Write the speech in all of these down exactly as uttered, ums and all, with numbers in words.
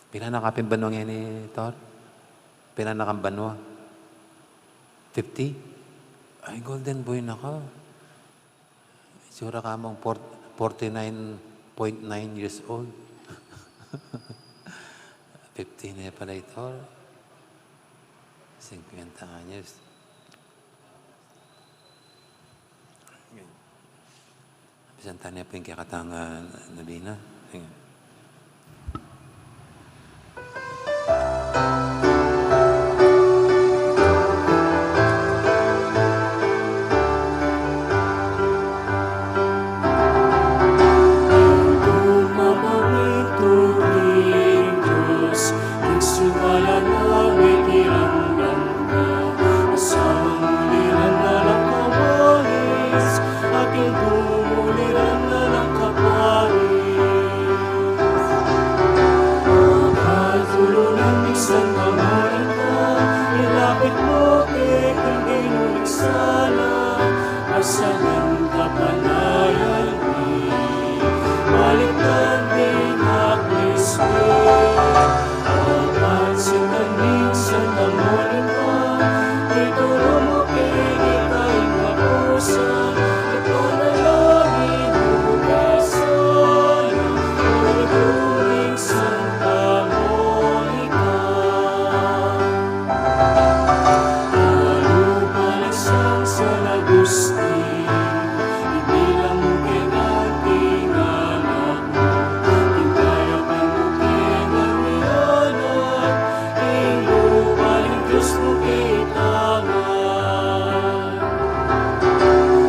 Pila na ka pin banua ngeni, Tor? Pila na kang banua? Fifty? Ay, golden boy na ka. Itsura ka mong four-, forty-nine point nine years old. Fifty na pala i Tor. Singkwenta anyos. Bisan tane pu ing kekatang, ah, nobena. Sige. Tumapawid king Dios, king siwala na mikiramdam ka. Asamang uliran na lang kawalis, ating tumuliran na lang kaparis. Mapatulunan ning Santa Monica, ilapit mu ke king Ginu ing sala, asalan kapanayan mi, balikan ning aklis mi. Apat sinta ning Santa Monica, ituru mu ke ing ika ing makusa, ipanalangin mu ke sana, ituru ning Santa Monica. Kalupa ning San Agustin, ibilang mu ke ing anak mu, ing kayapan mu ke ing anak, ing lupa ning Dios mu ke itangan.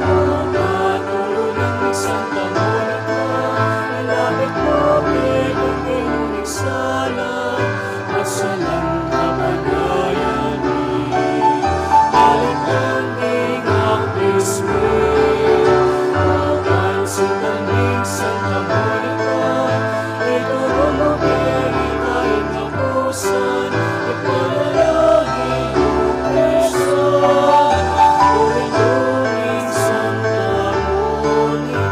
Mapatulunan ning Santa Monica, ilapit mu ke ing Ginu ing sala, asalan kapanayan mi, balikan ning aklis mi. Apat sinta ning Santa Monica, ituru mu ke ing ika ing makusa, ipanalangin mu ke sana, ituru ning Santa Monica.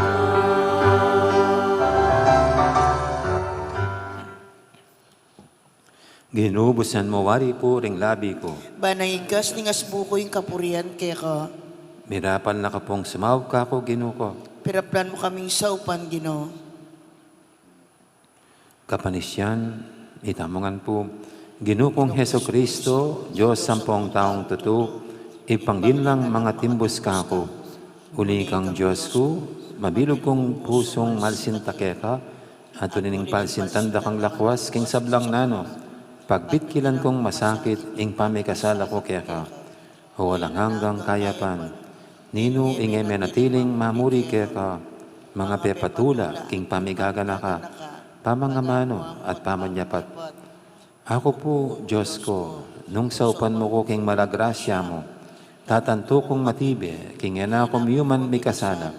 Ginu, busan mu wari pu ring labi ku. Ban nang ikas ning asbu ku ing kapurian keka. Mirapal na ka pung sumaup kaku, Ginu ku. Piraplan mu kaming saupan, Ginu. Kapanisian, itamu ngan pu. Ginu kung Jesucristo, Dios ampong taung tutu, ipanglinlang mangatimbus kaku. Uli kang Dios ku, mabilug kung pusung malsinta keka, at uli ning palsintan da kang lakwas king sablang nanu, pagbitkilan kung masakit ing pamikasala ku keka. O alang anggang kayapan, ninu ing e menatiling mamuri keka, mangapepatula king pamigaganaka, pamangamanu at pamanyapat. Aku pu, Dios ku, nung saupan mu ku king mala grasya mu, tatantu kung matibe king e na ku miyuman mikasala.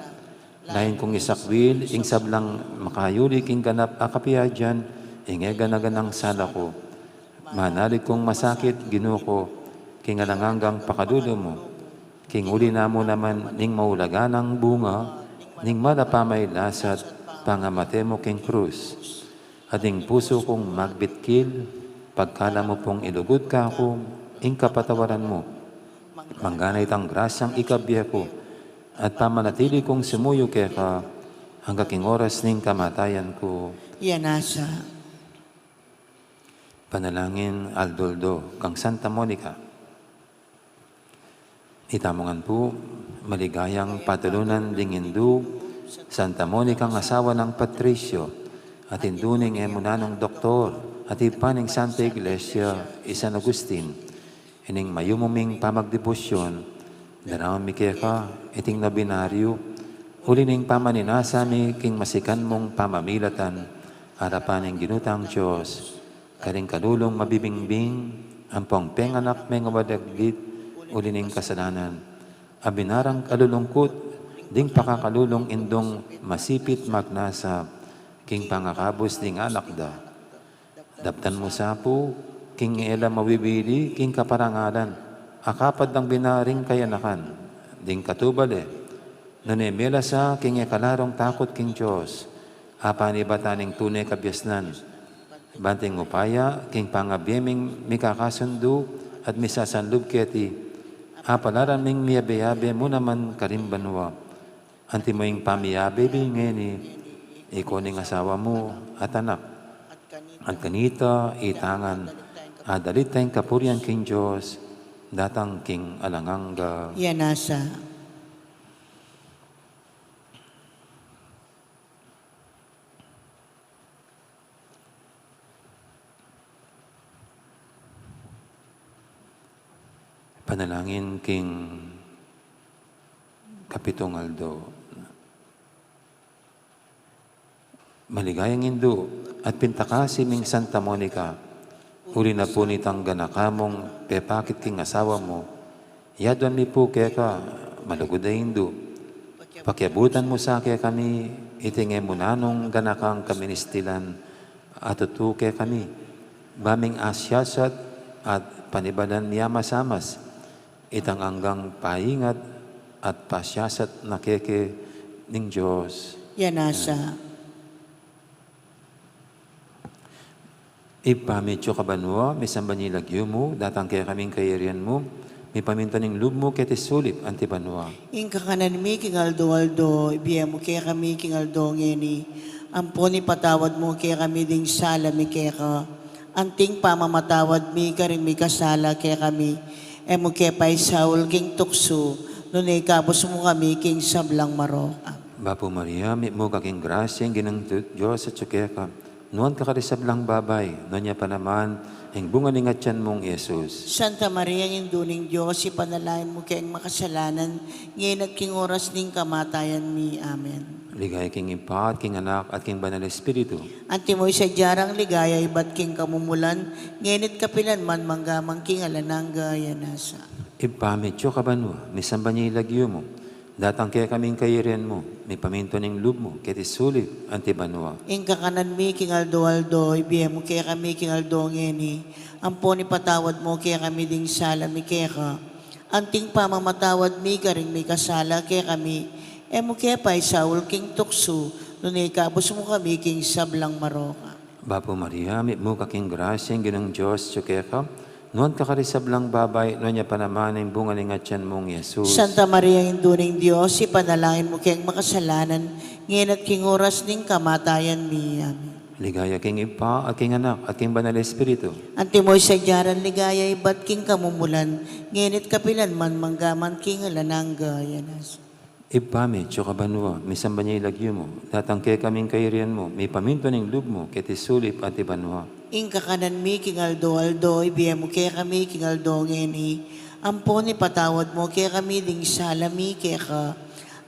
Lain kung isakwil ing sablang makayuli king ganap a kapiajian ing e gana-ganang sala ku. Manalig kung masakit, Ginu ku, king alang anggang pakalulu mu, king uli na mu naman ning maulagang bunga ning mala a pamaglasat, pangamate mu king krus. At ing pusu kung magbitkil, pagkalam mu pung ilugud kaku ing kapatawaran mu. Manggana itang grasyang ikabie ku, at pamanatili kung sumuyu keka angga king oras ning kamatayan ku. Iya nasa. Panalangin aldo-aldo kang Santa Monica. Itamu ngan pu, maligayang patulunan ding Indu, Santa Monica, asawa nang Patricio, at indu ning e mu nanung doktor, at ibpa ning Santa Iglesia, i San Agustin, ining mayumu ming pamagdebosyon, daraun mi keka iting nobinaryu, uli ning pamaninasa mi king masikan mung pamamilatan, arapan ning Ginu tang Dios, karing kalulung mabibingbing, ampong penganak mengawa dagit uli ning kasalanan. Abinarang kalulungkut ding pakakalulung indung masipit magnasa king pangakabus ding anak da. Daptan mu sa pu king e la mawiwili king kaparangalan a kapad dang binaring kayanakan ding katubal e, nune mela sa king e kalarung takut king Dios, a panibatan ning tune kabiasnan. Ban king upaya king pangabie ming mikakasundu at misasanlub keti, apalaran ming miyabe-yabe mu naman karing banua. Antimo ing pamiyabe mi ngeni, ika ning asawa mu at anak, at kanita itangan, adalit tayang kapurian king Dios, datang king alang angga. Iya nasa. Panalangin king kapitung aldo. Maligayang indu at pintakasi ming Santa Monica, uli na pu nitang ganaka mung pepakit king asawa mu, yaduan mi pu keka malugud a indu. Pakiabutan mu sa kekami iting e mu nanung ganakang kaministilan, atutu kekami, ba ming asiasat at panibalan miamasamas itang anggang paingat at pasiasat na keke ning Dios. Iya nasa. Ibpa mi atsu ka banua, misamban ya ing lagyu mu, datang kekami ing kayarian mu, mipamintuan ing lub mu keti sulip anti banua. Ing kakanan mi king aldo-aldo, ibie mu kekami king aldo ngeni. Ampon ipatawad mu kekami ding sala mi keka, anting pamamatawad mi karing mikasala kekami. E mu ke paisaul king tuksu, nune ikabus mu kami king sablang marok. Amen. Bapu Maria, mitmu ka king grasya, ing Ginung Dios atsu keka. Nuan ka karing sablang babai, nuan ya pa naman ing bunga ning atian mung Jesus. Santa Maria, Indu ning Dios, ipanalangin mu keng makasalanan, ngeni at king oras ning kamatayan mi. Amen. Ligaya king Ibpa, at king Anak, at king Banal Espiritu. Antimo ing sadya rang ligaya ibat king kamumulan, ngeni at kapilan man, mangga man king alang angga. Iya nasa. Ibpa mi atsu ka banua, misamban ya ing lagyu mu. Datang kekami ing kayarian mu, mipamintuan ing lub mu keti sulip anti banua. Ing kakanan mi king aldo-aldo, ibie mu kekami king aldo ngeni. Ampon ipatawad mu kekami ding sala mi keka, anting pamamatawad mi karing mikasala kekami. E mu ke paisaul king tuksu, nune ikabus mu kami king sablang marok. Bapu Maria, mitmu ka king grasya, ing Ginung Dios atsu keka. Nuan ka karing sablang babai, nuan ya pa naman ing bunga ning atian mung Jesus. Santa Maria, Indu ning Dios, ipanalangin mu keng makasalanan, ngeni at king oras ning kamatayan mi. Amen. Ligaya king Ibpa, at king Anak, at king Banal Espiritu. Antimo ing sadya rang ligaya ibat king kamumulan, ngeni at kapilan man, mangga man king alang angga. Iya nasa. Ibpa mi atsu ka banua, misamban ya ing lagyu mu, datang kekami ing kayarian mu, mipamintuan ing lub mu keti sulip anti banua. Ing kakanan mi king aldo-aldo, ibie mu kekami king aldo ngeni. Ampon ipatawad mu kekami ding sala mi keka,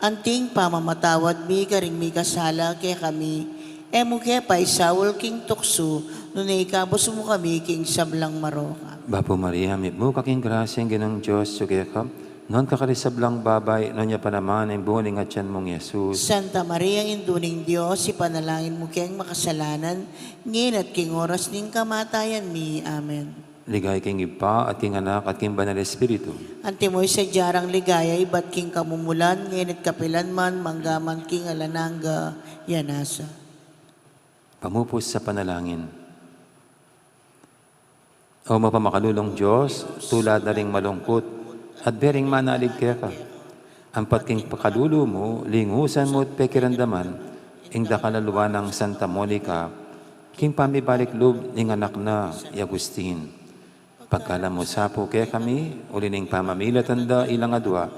anting pamamatawad mi karing mikasala kekami. E mu ke paisaul king tuksu, nune ikabus mu kami king sablang marok. Bapu Maria, mitmu ka king grasya, ing Ginung Dios atsu keka. Nuan ka karing sablang babai, nuan ya pa naman ing bunga ning atian mung Jesus. Santa Maria, Indu ning Dios, ipanalangin mu keng makasalanan, ngeni at king oras ning kamatayan mi. Amen. Ligaya king Ibpa, at king Anak, at king Banal Espiritu. Antimo ing sadya rang ligaya ibat king kamumulan, ngeni at kapilan man, mangga man king alang angga. Iya nasa. Pamupus a panalangin. O mapamakalulung Dios, tulad na ring malungkut at bering manalig keka, ampat king pakalulu mu, lingusan mu at pekiramdaman ing dakal a lua nang Santa Monica king pamibalik lub ning anak na i Agustin. Pagkalub mu sa pu kekami, uli ning pamamilatan da ilang adua,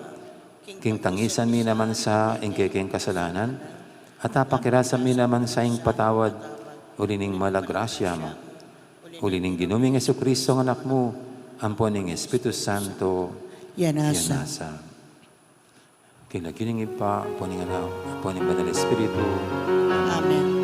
king tangisan mi naman sa ing kekeng kasalanan, at apakirasan mi naman sa ing patawad, uli ning mal a grasya mu. Uli ning Ginu ming Jesucristo a Anak mu, ampo ning Espiritu Santo. Iya nasa. King lagyu ning Ibpa, ampo ning Anak, ampo ning Banal Espiritu. Amen.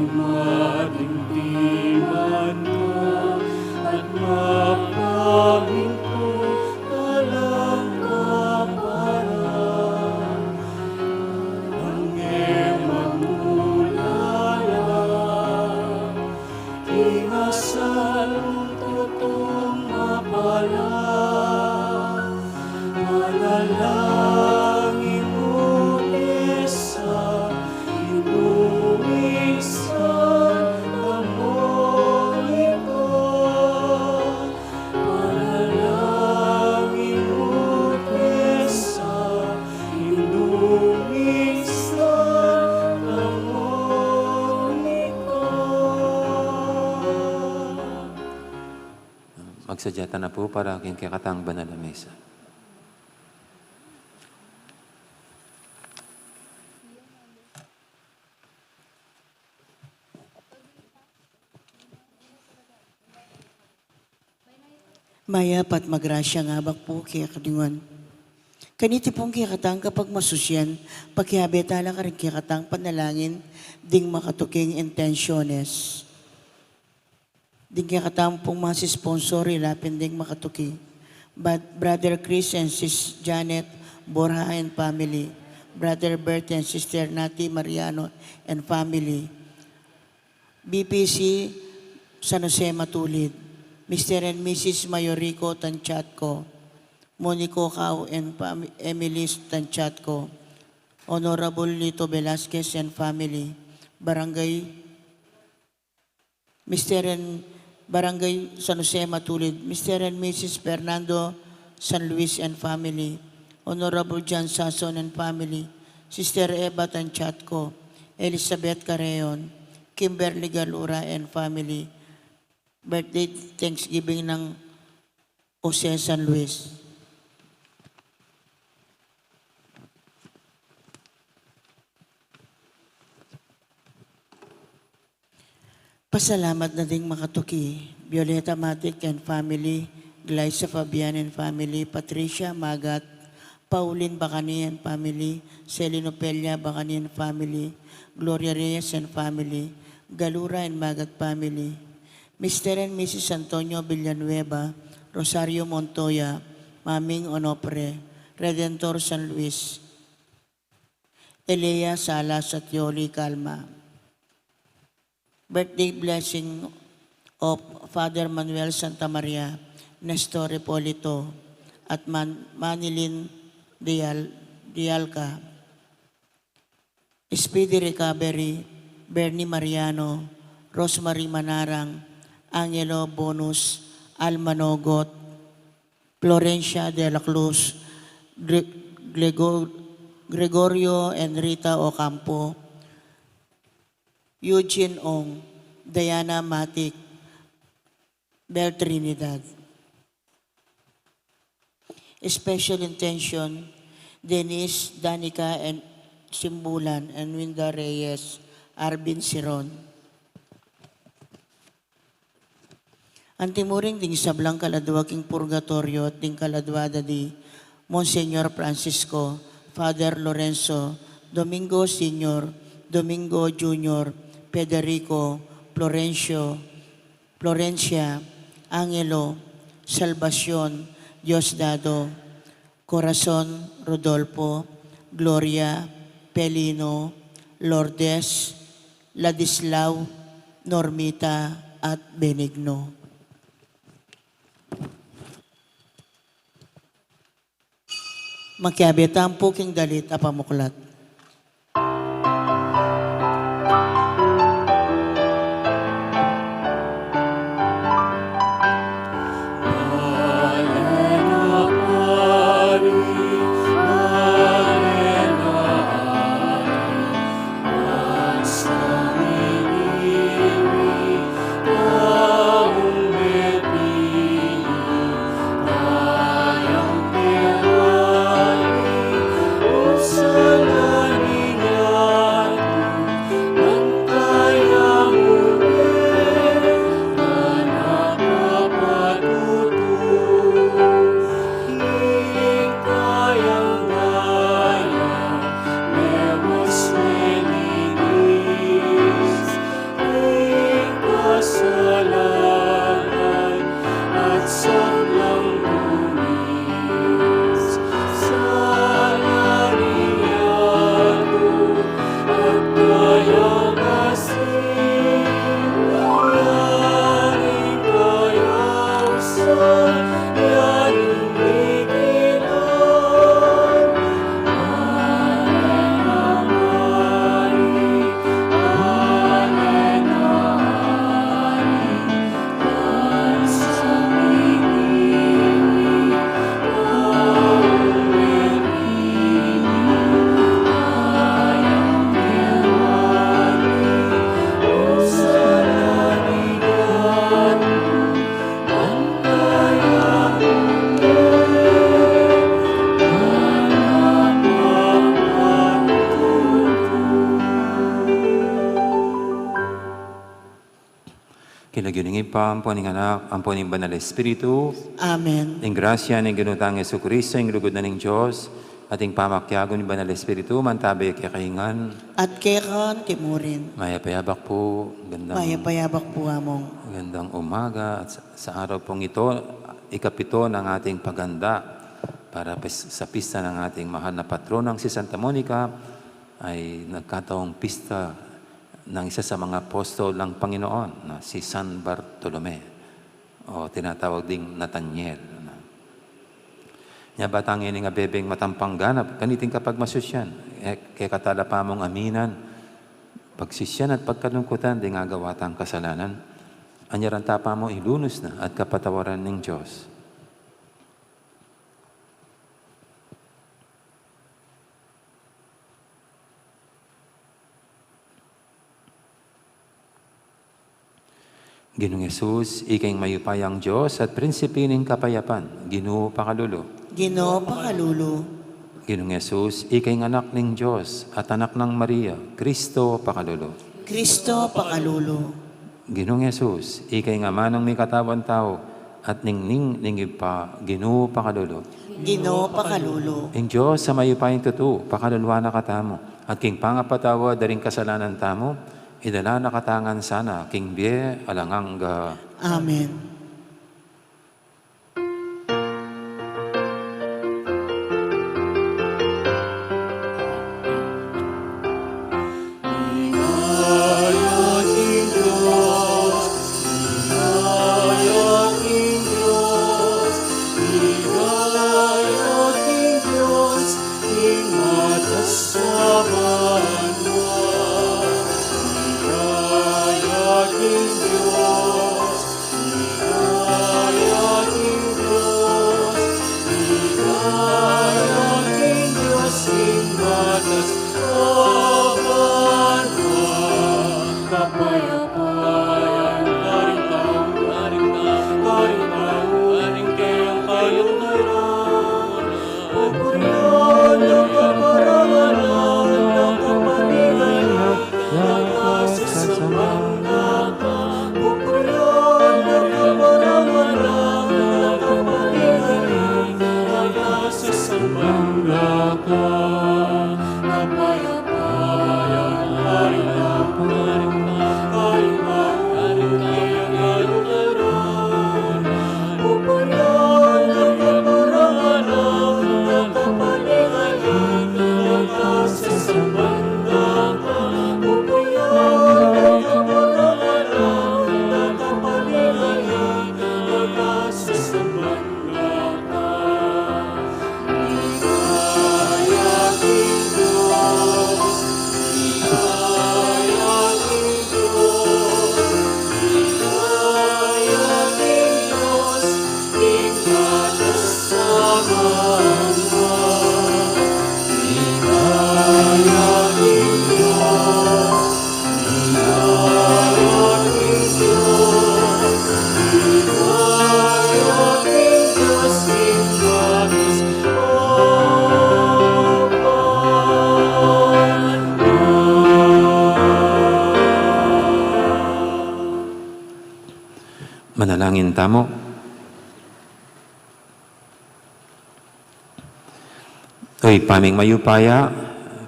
Madimdiman ka at magpamintu alang kapara, nang e magmulala, king asal mung tutung mapala. Panalangin mu desa, Indu ming San Domingo. Panalangin mu desa, Indu ming San Domingo. Magsadya ta na pu para king kekatang banal a misa. Mayap at magrasyang abak pu kekayu ngan. Kaniti pung kekatang kapagmasusyan, pakiabe tala karing kekatang panalangin ding makatuking intensyones. Ding kekatang pung masi sponsor, ila pin ding makatuki. But Brother Chris and Sis Janet Borja and family. Brother Bert and Sister Nati Mariano and family. B P C San Jose Matulid. Mister and Missus Mayorico Tanchatco. Monico Cao and fam-, Emily Tanchatco. Honorable Lito Velasquez and family. Barangay Mister and Barangay San Jose Matulid, Mister and Missus Fernando San Luis and family, Honorable John Sason and family, Sister Eva Tanchatco, Elizabeth Carreon, Kimberly Galura and family, birthday Thanksgiving nang Jose San Luis. Pasalamat na ding makatuki, Violeta Matic and family, Glyza Fabian and family, Patricia Magat, Pauline Bacani and family, Celino Peña Bacani and family, Gloria Reyes and family, Galura and Magat family, Mister and Missus Antonio Villanueva, Rosario Montoya, Maming Onofre, Redentor San Luis, Elea Salas at Yoli Calma. Birthday blessing of Father Manuel Santa Maria, Nestor Repolito, at Man-, Manilin Dial-, Dialca. Speedy recovery, Bernie Mariano, Rosemary Manarang, Angelo Bonus, Alma Nogot, Florencia de la Cruz, Gre-, Grego-, Gregorio and Rita Ocampo, Eugene Ong, Diana Matic, Bel Trinidad. Special intention, Denise, Danica, and Simbulan, and Winda Reyes, Arvin Siron. Antimurin ding sablang kaladua king purgatoryo at ding kaladua da di Monsignor Francisco, Father Lorenzo, Domingo Senior, Domingo Junior, Federico, Florencio, Florencia, Angelo, Salvacion, Diosdado, Corazon, Rodolfo, Gloria, Pelino, Lourdes, Ladislao, Normita, at Benigno. Makiabe tamu pu king dalit a pamuklat. King lagyu ning Ibpa, ampo ning Anak, ampo ning Banal Espiritu. Amen. Ing grasya ning Ginu tang Jesucristo, ing lugud na ning Dios, at ing pamakiabe ning Banal Espiritu, mantabe kekayu ngan. At keka naman murin. Mayap a yabak pu, gandang, mayap a yabak pu, Among. Gandang umaga, at sa, sa araw pong ito, ikapito ng ating paghanda para pis-, sa pista ng ating mahal na patronang si Santa Monica, ay nagkataong pista ng isa sa mga apostol ng Panginoon, na si San Bartolome, o tinatawag ding Nathaniel, na. Nya ba tang ini nga bebeng matampang ganap, kaniting kapagmasusyan, e, keka tala pa mung aminan, pagsusyan at pagkalungkutan ding agawa tang kasalanan, anya ranta pa mu ilunus na at kapatawaran ning Dios. Ginung Jesus, ika ing mayupayang Dios at prinsipi ning kapayapan, Ginu pakalulu. Ginu pakalulu. Ginung Jesus, ika ing Anak ning Dios at Anak nang Maria, Kristo pakalulu. Kristo pakalulu. Ginung Jesus, ika ing amanung mikatawan tau, at ningning ning Ibpa, Ginu pakalulu. Ginu pakalulu. Ing Dios a mayupayang tutu, pakaluluan na katamu, at king pangapatawad da ring kasalanan tamu, idala na katamu ngan sana king bie alang angga. Amen. Manalangin tamu. O Ibpa ming mayupaya,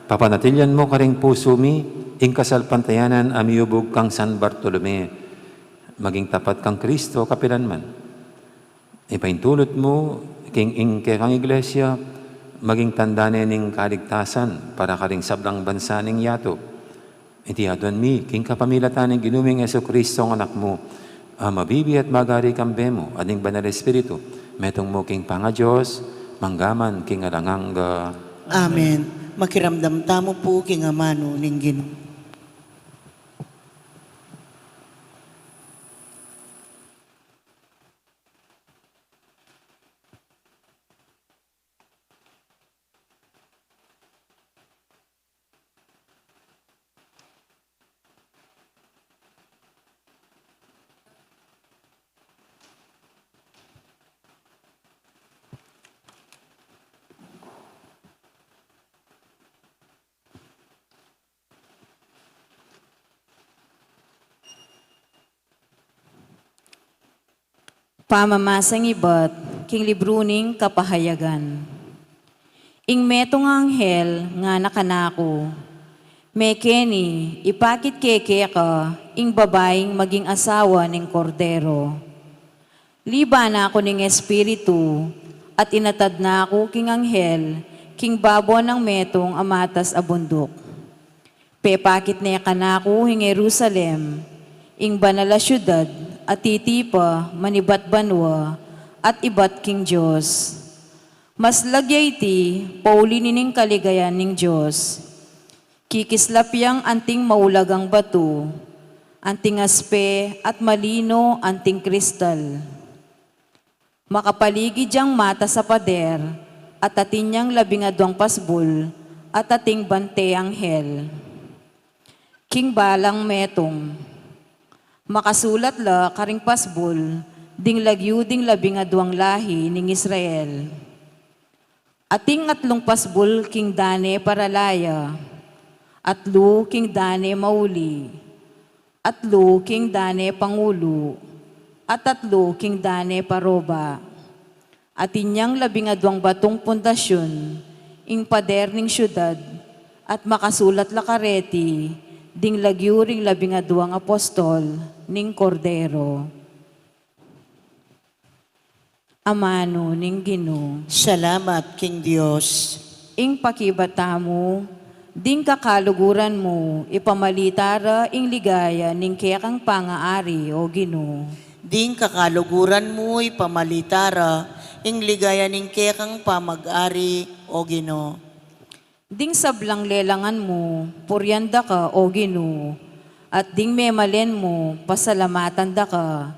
papanatilian mu karing pusu mi ing kasalpantayanan a miyubug kang San Bartolome, maging tapat kang Kristo kapilan man. Ipaintulut mu king ing kekang Iglesia, maging tanda ne ning kaligtasan para karing sablang bansa ning yatu. Iti aduan mi king kapamilatan ning Ginu ming Jesucristo, Anak mu, a mabibie at magari kambe mu at ning Banal Espiritu, metung mu king pangaDios, mangga man king alang angga. Amen. Makiramdam tamu pu king amanu ning Ginu. Pamamasang ibat king libru ning Kapahayagan. Ing metung a anghel ngana kanaku, "Mekeni, ipakit ke keka ing babaing maging asawa ning Kordero." Liban na ku ning Espiritu, at inatad na ku king anghel king babo nang metung a matas a bunduk. Pepakit ne kanaku ing Jerusalem, ing banal a siudad, a titipa manibat banua at ibat king Dios. Maslag ya iti pauli nining kaligayan ning Dios. Kikislap yang anting maulagang batu, anting aspe at malino anting kristal. Makapaligid yang matas a pader, at atin yang labing aduang pasbul, at ating bante anghel. King balang metung. Makasulat la karing pasbul ding lagyu ding labing aduang lahi ning Israel. Ating atlung pasbul king dane paralaya, atlu king dane mauli, atlu king dane pangulu, at atlu king dane paroba. Atin yang labing aduang batung pundasyun, ing pader ning siudad, at makasulat la kareti ding lagyu ring labing aduang apostol ning Kordero. Amanu ning Ginu. Salamat king Dios. Ing pakibat tamu, ding kakaluguran mu ipamalita ra ing ligaya ning kekang pangaari, O Ginu. Ding kakaluguran mu ipamalita ra ing ligaya ning kekang pamag-ari, O Ginu. Ding sablang lelangan mu, purian da ka, O Ginu, at ding memalen mu, pasalamatan da ka.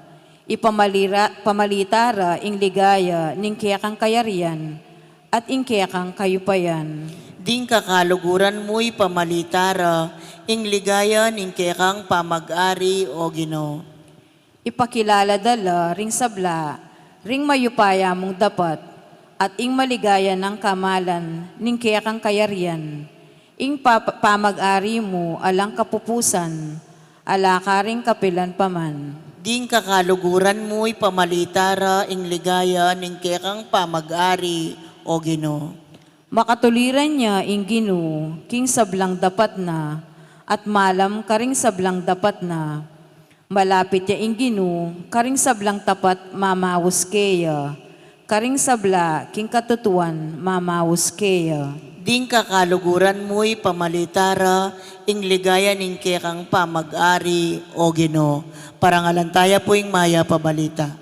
Ipamalira-, pamalita ra ing ligaya ning kekang kayarian at ing kekang kayupayan. Ding kakaluguran mu ipamalita ra ing ligaya ning kekang pamag-ari, O Ginu. Ipakilala da la ring sabla, ring mayupaya mung dapat, at ing maligaya nang kamalan ning kekang kayarian, ing pa-, pamag-ari mu alang kapupusan, ala karing kapilan pa man. Ding kakaluguran mu ipamalita ra ing ligaya ning kekang pamag-ari, O Ginu. Makatuliran ya ing Ginu king sablang dapat na, at malam karing sablang dapat na. Malapit ya ing Ginu karing sablang tapat mamaus keya, karing sabla king katutuan mamaus keya. Ding kakaluguran mu ipamalita ra ing ligaya ning kekang pamag-ari, O Ginu. Parangalan taya pu ing mayap a balita.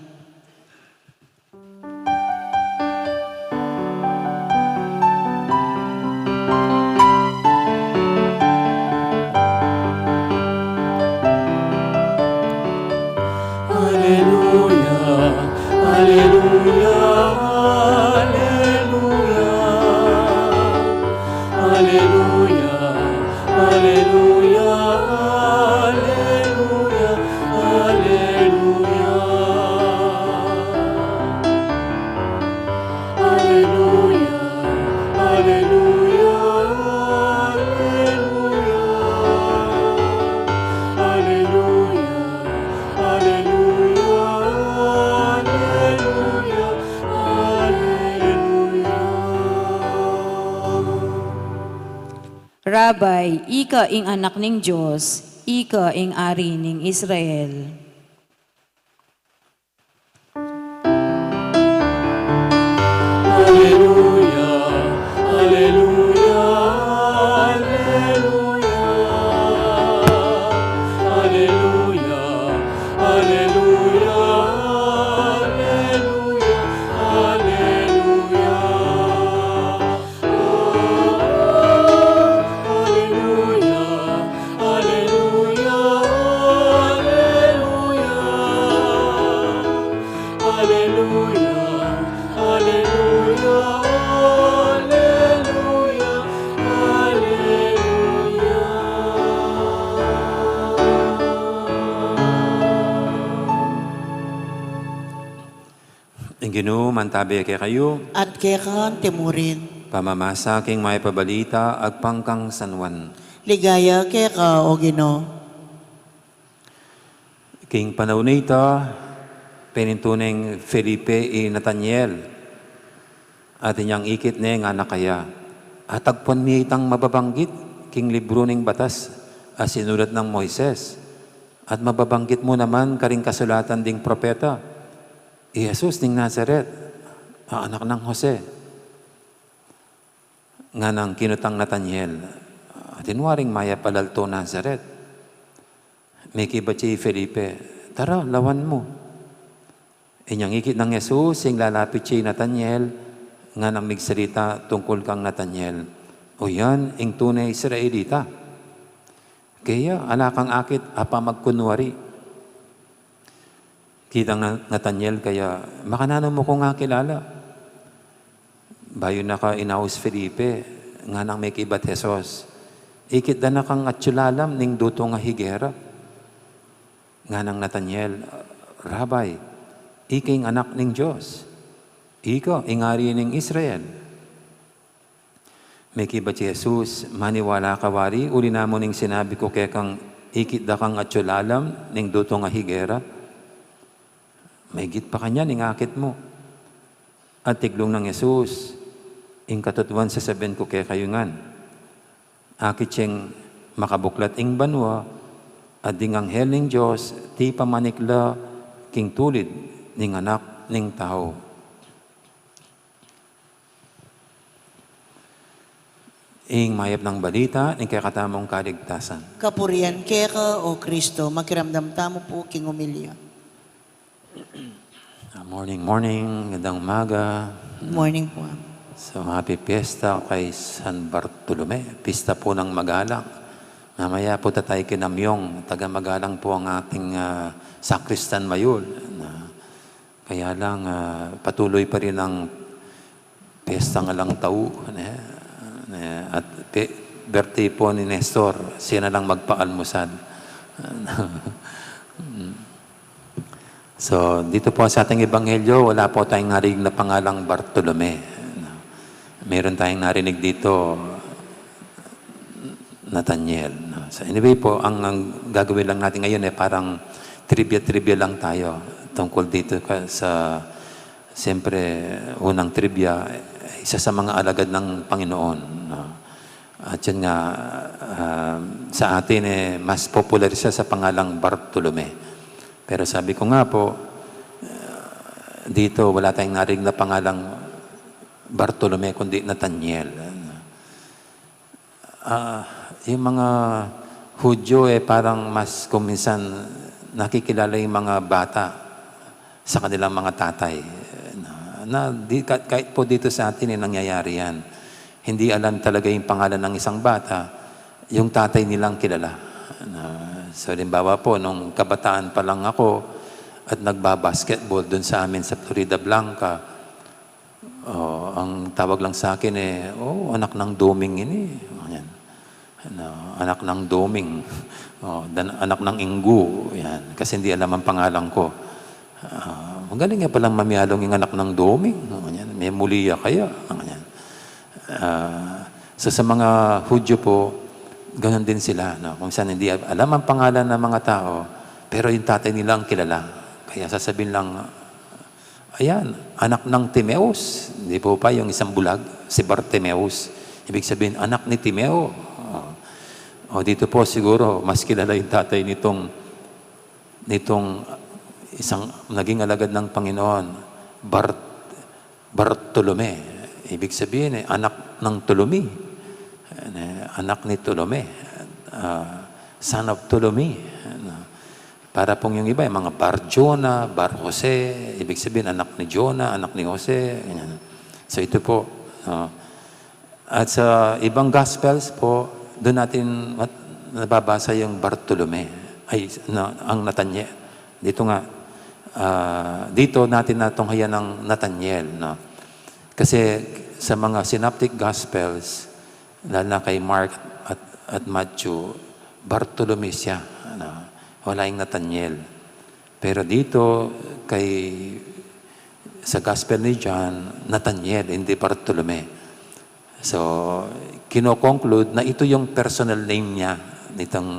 Aleluya, aleluya, aleluya. Aleluya, aleluya, aleluya, aleluya. Aleluya, aleluya, aleluya. Aleluya, aleluya, aleluya, aleluya. Rabbi, ika ing Anak ning Dios, ika ing Ari ning Israel. Aleluya, aleluya, aleluya. Aleluya, aleluya, aleluya, aleluya. Aleluya, aleluya, aleluya. Aleluya, aleluya, aleluya, aleluya. Ing Ginu mantabe kekayu. At keka anti murin. Pamamasa king Mayap a Balita agpang kang San Juan. Ligaya keka, O Ginu. King panaun a ita, Penintu neng Felipe i Nataniel, at inyang ikit ne ngana kaya, "Atagpuan mi itang mababanggit king libru ning batas a sinulat nang Moises, at mababanggit mu naman karing kasulatan ding propeta, i Jesus ning Nazaret, a anak nang Jose." Nganang kinutang Nataniel, "Atin waring mayap a laltu Nazaret?" Mekibat ya i Felipe, "Tara, lawan mu." Inyang ikit nang Jesus ing lalapit ya i Nataniel, nganang migsalita tungkul kang Nataniel, "O yan ing tune Israelita. Kaya ala kang akit a pamagkunwari." Kitang Na-, Nataniel kaya, "Makananu mu kung akilala?" Bayu na ka inaus Felipe, nganang mekibat Jesus, "Ikit da na kang atsu lalam ning dutung a higera." Nganang Nataniel, "Rabbi, ika ing Anak ning Dios. Ika ing Ari ning Israel." Mekibat i Jesus, "Maniwala ka wari uli na mu ning sinabi ku kekang ikit da kang atsu lalam ning dutung a higera? Maigit pa kanyan ing akit mu." At tiglung nang Jesus, "Ing katutuan sasabian ku kekayu ngan, akit yang makabuklat ing banua, at ding anghel ning Dios tipa manikla king tulid ning Anak ning Tau." Ing mayap nang balita ning kekatamung kaligtasan. Kapurian keka, O Kristo. Makiramdam tamu pu king omilya. Ah, morning, morning. Gandang umaga. Morning po. So, happy fiesta kay San Bartolome. Pista po ng magalang. Mamaya po tayo kinamyong. Taga magalang po ang ating, ah, sakristan mayul. Na, kaya lang, ah, patuloy pa rin ang pesta ng alang tau, ne? Ne, at pe-, birthday po ni Nestor, siya na lang magpaalmusal. So, dito po sa ating ebanghelyo, wala po tayong narinig na pangalang Bartolome. Meron tayong narinig dito, Nataniel, no? So, anyway po, ang, ang gagawin lang natin ngayon, eh, parang trivia-trivia lang tayo tungkol dito ka-, sa, siyempre, unang trivia, isa sa mga alagad ng Panginoon, no? At yun nga, ah, sa atin, eh, mas popular siya sa pangalang Bartolome. Pero sabi ko nga po, ah, dito wala tayong narinig na pangalang Bartolome, kundi Nataniel. Ah, yung mga Hudyo, eh, parang mas kung minsan nakikilala yung mga bata sa kanilang mga tatay. Na, na di, ka-, kahit po dito sa atin, eh, nangyayari yan. Hindi alam talaga yung pangalan ng isang bata, yung tatay nilang kilala. Na, so, halimbawa po, nung kabataan pa lang ako at nagbabasketball dun sa amin sa Florida Blanca, oh, ang tawag lang sa akin, eh, "Oh, anak ng Doming ini." Yan. Ano, "Anak ng Doming." Oh, dan-, "Anak ng Inggu." Yan. Kasi hindi alam ang pangalan ko. Ah, "Magaling nga palang mamialong yung anak ng Doming." Oh, yan. "May muli ya kaya?" Oh, yan. Ah, so sa mga Hudyo po, ganun din sila, no? Kung saan hindi alam ang pangalan ng mga tao, pero yung tatay nila ang kilala. Kaya sasabihin lang, "Ayan, anak ng Timeus." Di po ba yung isang bulag, si Bartimeus? Ibig sabihin, anak ni Timeo. O, o dito po siguro, mas kilala yung tatay nitong, nitong isang naging alagad ng Panginoon, Bar-, Bartolome. Ibig sabihin, eh, anak ng Tolomi. Eh, anak ni Tolome. Ah, son of Ptolemy. Ano, para pong yung iba, yung mga Bar Jonah, Bar Jose, ibig sabihin, anak ni Jonah, anak ni Jose, ganyan. So, ito po, no? At sa ibang Gospels po, doon natin mat-, nababasa yung Bartolome, ay, no, ang Natanye-, dito nga, ah, dito natin natunghayan ang Nataniel, no? Kasi sa mga synoptic Gospels, lalo na kay Mark at, at Matthew, Bartolome siya, ano, wala yung Nataniel. Pero dito, kay, sa Gospel ni John, Nataniel, hindi Bartolome. So, kino-conclude na ito yung personal name niya, nitong,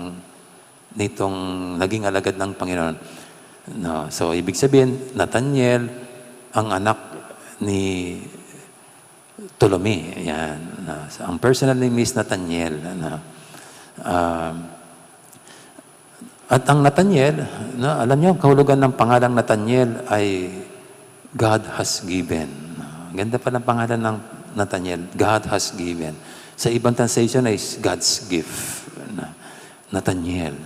nitong naging alagad ng Panginoon. No? So, ibig sabihin, Nathaniel, ang anak ni Ptolemy. Yan. No? So, ang personal name is Nathaniel. No? Um, at ang Nathaniel, no, alam niyo, ang kahulugan ng pangalang Nathaniel ay God has given. No? Ang ganda pa ng pangalan ng Nathaniel, God has given. Sa ibang translation ay God's gift. No? Nathaniel.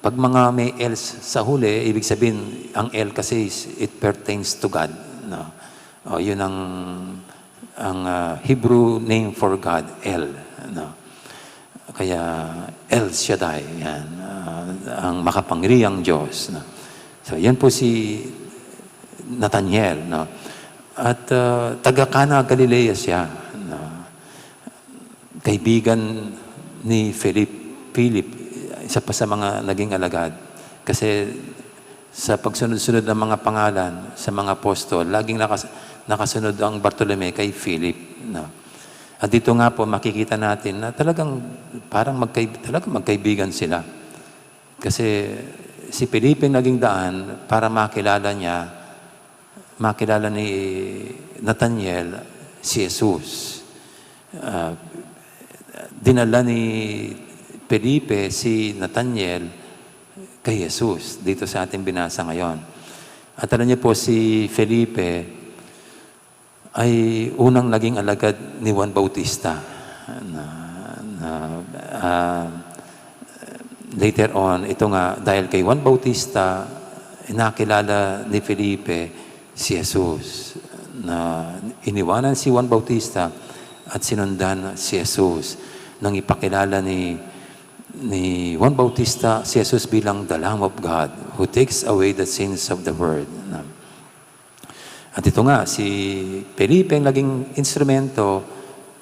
Pag mga may else sa huli, ibig sabihin, ang El kasi is, it pertains to God. No? O, yun ang, ang ah, Hebrew name for God, El. No? Kaya El Shaddai, yan. Ah, ang makapangyarihang Diyos. No? So, yan po si Nathaniel. No? At ah, taga Cana, Galilea siya. No? Kaibigan ni Philip, Philip, isa pa sa mga naging alagad. Kasi sa pagsunod-sunod ng mga pangalan, sa mga apostol, laging nakas-, nakasunod ang Bartolome kay Philip. No? At dito nga po, makikita natin na talagang parang magkay-, talagang magkaibigan sila. Kasi si Felipe ang naging daan para makilala niya, makilala ni Nathaniel si Jesus. Ah, dinala ni Felipe si Nathaniel kay Jesus dito sa ating binasa ngayon. At alam niyo po, si Felipe ay unang naging alagad ni Juan Bautista. Na, na, ah, later on, ito nga, dahil kay Juan Bautista, nakilala ni Felipe si Jesus, na iniwanan si Juan Bautista at sinundan si Jesus. Nang ipakilala ni, ni Juan Bautista si Jesus bilang the Lamb of God who takes away the sins of the world. Na, at ito nga, si Felipe ang naging instrumento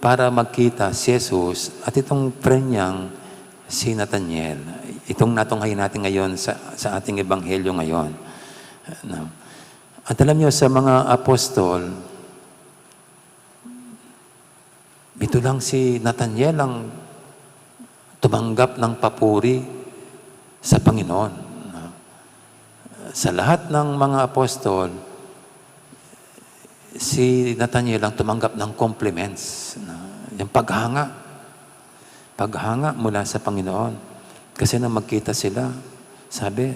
para magkita si Jesus at itong friend niyang si Nathaniel. Itong natunghayan natin ngayon sa, sa ating ebanghelyo ngayon. No? At alam niyo, sa mga apostol, ito lang si Nathaniel ang tumanggap ng papuri sa Panginoon. Sa lahat ng mga apostol, si Nathaniel ang tumanggap ng compliments. Yung paghanga. Paghanga mula sa Panginoon. Kasi nang magkita sila, sabi,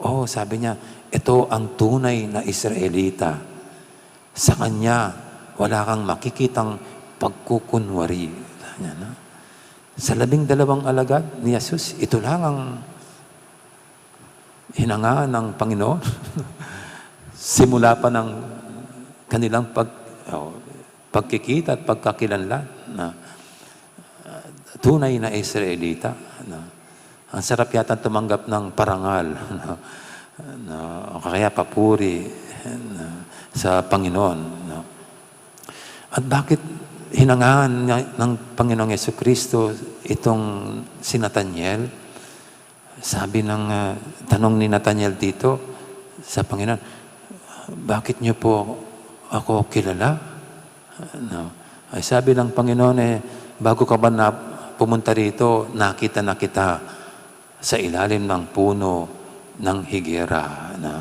"Oh," sabi niya, "ito ang tunay na Israelita. Sa kanya, wala kang makikitang pagkukunwari." Sabi niya, no? Sa labing dalawang alagad ni Jesus, ito lang ang hinangaan ng Panginoon. Simula pa ng kanilang pag-, oh, pagkikita at pagkakilanlan na, ah, tunay na Israelita, no? Ang sarap yata tumanggap ng parangal, no? No? O kaya papuri, no? Sa Panginoon, no? At bakit hinangaan niya ng Panginoong Yesukristo itong si Nathaniel? Sabi ng, ah, tanong ni Nathaniel dito sa Panginoon, "Bakit niyo po ako kilala?" No? Ay sabi ng Panginoon, eh, "Bago ka ba na pumunta rito, nakita na kita sa ilalim ng puno ng higera." Na,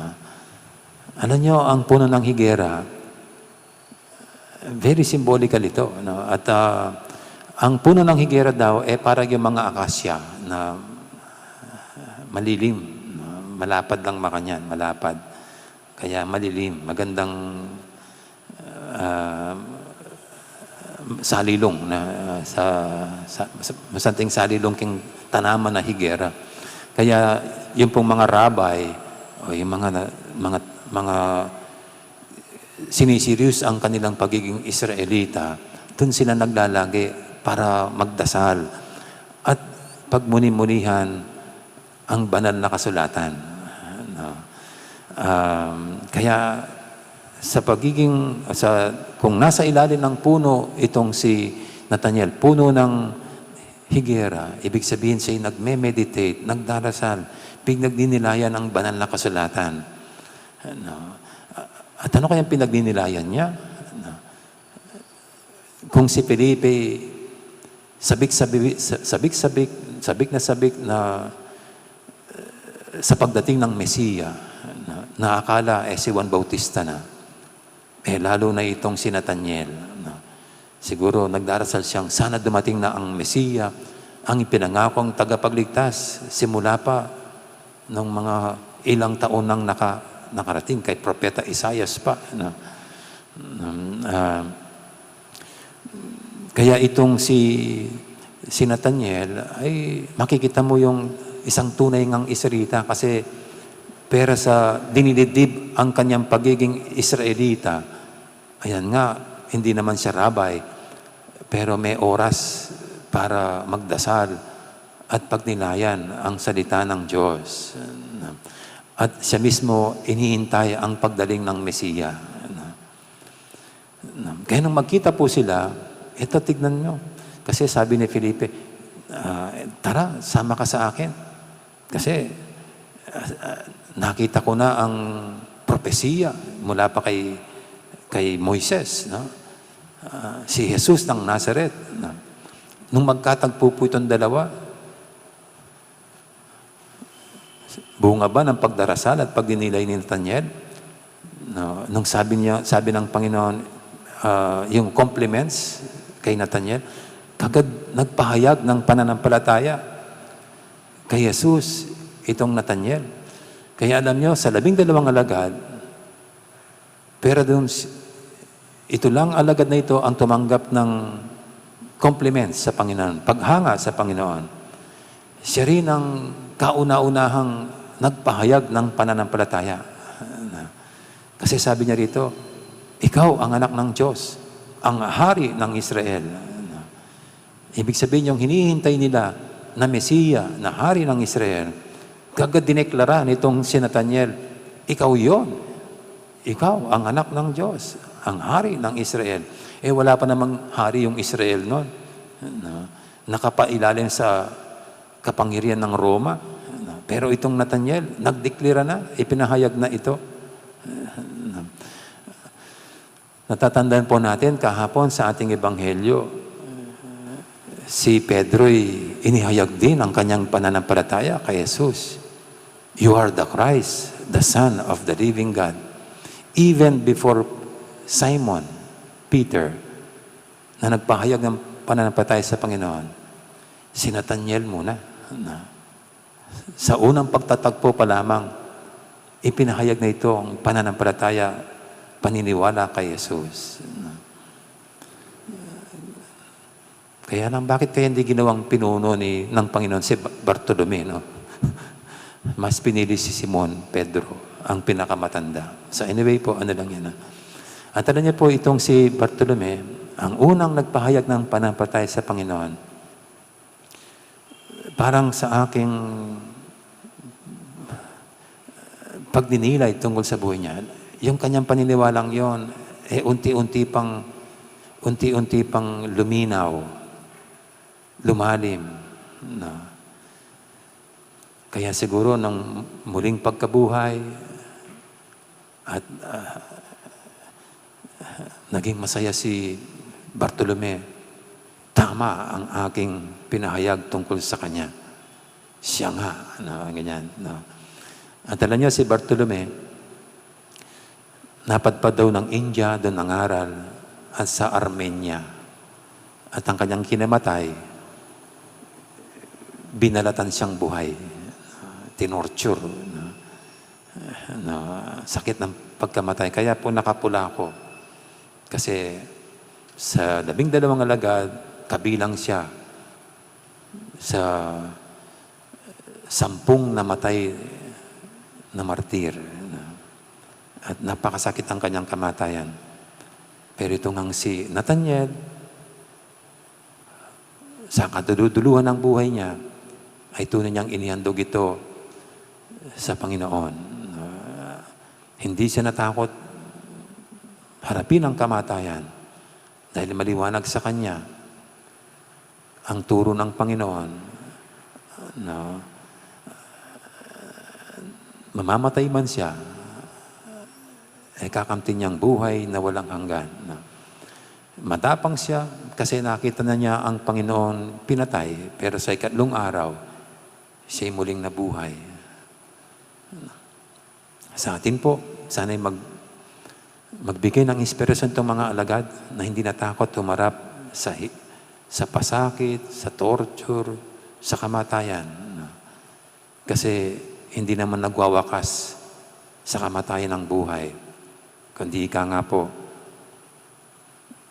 alam niyo, ang puno ng higera, very symbolical ito, no? At, ah, ang puno ng higera daw, eh, para yung mga akasya na malilim, no? Malapad lang makanyan, malapad. Kaya malilim, magandang, ah, salilong na, ah, sa, sa, sa, masanting salilong king tanaman na higera. Kaya yung pong mga rabbi, o yung mga na-, mga, mga siniserious ang kanilang pagiging Israelita, dun sila naglalagi para magdasal at pagmuni-munihan ang banal na kasulatan. No? Um, kaya sa pagiging, sa, kung nasa ilalim ng puno itong si Nathaniel, puno ng higera, ibig sabihin siya'y nagme-meditate, nagdarasal, pinagninilayan ang banal na kasulatan. No? At ano kayang pinagninilayan niya? No? Kung si Felipe, sabik-sabi-, sa-, sabik-sabik, sabik na sabik na, eh, sa pagdating ng Mesiya, no? na akala, eh, si Juan Bautista na. Eh, lalo na itong si Nathaniel, no? Siguro nagdarasal siyang sana dumating na ang Mesiya, ang ipinangakong tagapagligtas, simula pa nung mga ilang taon nang naka-, nakarating kay Propeta Isaias pa, no? Um, ah, kaya itong si, si Nathaniel, ay makikita mo yung isang tunay ngang Israelita kasi pera sa dinilidib ang kanyang pagiging Israelita. Ayan nga, hindi naman siya rabay, pero may oras para magdasal at pagnilayan ang salita ng Diyos. At siya mismo inihintay ang pagdaling ng Mesiya. Kaya nung magkita po sila, eto, tignan nyo. Kasi sabi ni Felipe, "Ah, tara, sama ka sa akin. Kasi, ah, ah, nakita ko na ang propesiya mula pa kay, kay Moises, no? Ah, si Jesus ng Nazareth." No? Nung magkatagpo po itong dalawa, bunga ba ng pagdarasal at pagdinilay ni Nathaniel? No, nung sabi niya, sabi ng Panginoon, ah, yung compliments kay Nathaniel, kagad nagpahayag ng pananampalataya kay Jesus itong Nathaniel. Kaya alam niyo, sa labing dalawang alagad, pero dun s-, ito lang alagad na ito ang tumanggap ng compliments sa Panginoon, paghanga sa Panginoon. Siya rin ang kauna-unahang nagpahayag ng pananampalataya. Kasi sabi niya rito, "Ikaw ang anak ng Diyos, ang hari ng Israel." Ibig sabihin, yung hinihintay nila na Mesiya, na hari ng Israel, kagad dineklara nitong si Nathaniel, "Ikaw yon. Ikaw ang anak ng Diyos, ang hari ng Israel." Eh, wala pa namang hari yung Israel noon. No? Nakapailalim sa kapangyarihan ng Roma. No? Pero itong Nathaniel, nagdeklara na, ipinahayag na ito. No? Natatandaan po natin, kahapon sa ating ebanghelyo, si Pedro'y inihayag din ang kanyang pananampalataya kay Jesus. "You are the Christ, the Son of the living God." Even before Simon Peter, na nagpahayag ng pananampalataya sa Panginoon, si Nathaniel muna, na sa unang pagtatagpo pa lamang, ipinahayag na ito ang pananampalataya, paniniwala kay Jesus. Kaya lang, bakit kaya hindi ginawang pinuno ni, ng Panginoon si Ba-, Bartolome, no? Mas pinili si Simon Pedro, ang pinakamatanda. So anyway po, ano lang yan, ha? At alam niyo po, itong si Bartolome, ang unang nagpahayag ng pananampalataya sa Panginoon, parang sa aking pagninilay tungkol sa buhay niya, yung kanyang paniniwalang yon, eh, unti-unti pang, unti-unti pang luminaw, lumalim, no? Kaya siguro nang muling pagkabuhay at, ah, naging masaya si Bartolome, "Tama ang aking pinahayag tungkol sa kanya. Siya nga," no, ganyan, no? At alam niyo, si Bartolome, napadpad daw ng India, doon nangaral, at sa Armenia. At ang kanyang kinamatay, binalatan siyang buhay, tinorture, no? No, sakit ng pagkamatay. Kaya po nakapula ako. Kasi sa labing dalawang alagad, kabilang siya sa sampung namatay na martir. At napakasakit ang kanyang kamatayan. Pero ito ngang si Nathaniel, sa kaduluduluhan ng buhay niya, ay tunay niyang inihandog ito sa Panginoon. Ah, hindi siya natakot harapin ang kamatayan dahil maliwanag sa kanya ang turo ng Panginoon na mamamatay man siya, eh, kakamtin niyang buhay na walang hanggan, no? Matapang siya kasi nakita na niya ang Panginoon pinatay, pero sa ikatlong araw, siya'y muling nabuhay. Sa atin po, sana'y mag-, magbigay ng inspirasyon itong mga alagad na hindi natakot humarap sa hi-, sa pasakit, sa torture, sa kamatayan. Kasi hindi naman nagwawakas sa kamatayan ang buhay, kundi ika nga po,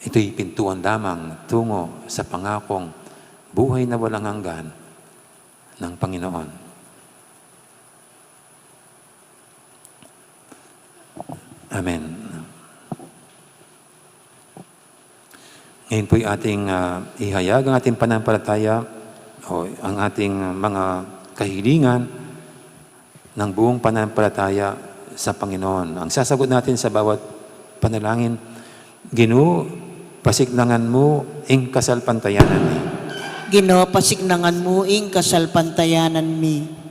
ito'y pintuan lamang tungo sa pangakong buhay na walang hanggan ng Panginoon. Amen. Ngayon po'y ating, ah, ihayag ang ating pananampalataya o ang ating mga kahilingan ng buong pananampalataya sa Panginoon. Ang sasagot natin sa bawat panalangin, "Ginu, pasiknangan mu ing kasalpantayanan mi." Ginu, pasiknangan mu ing kasalpantayanan mi.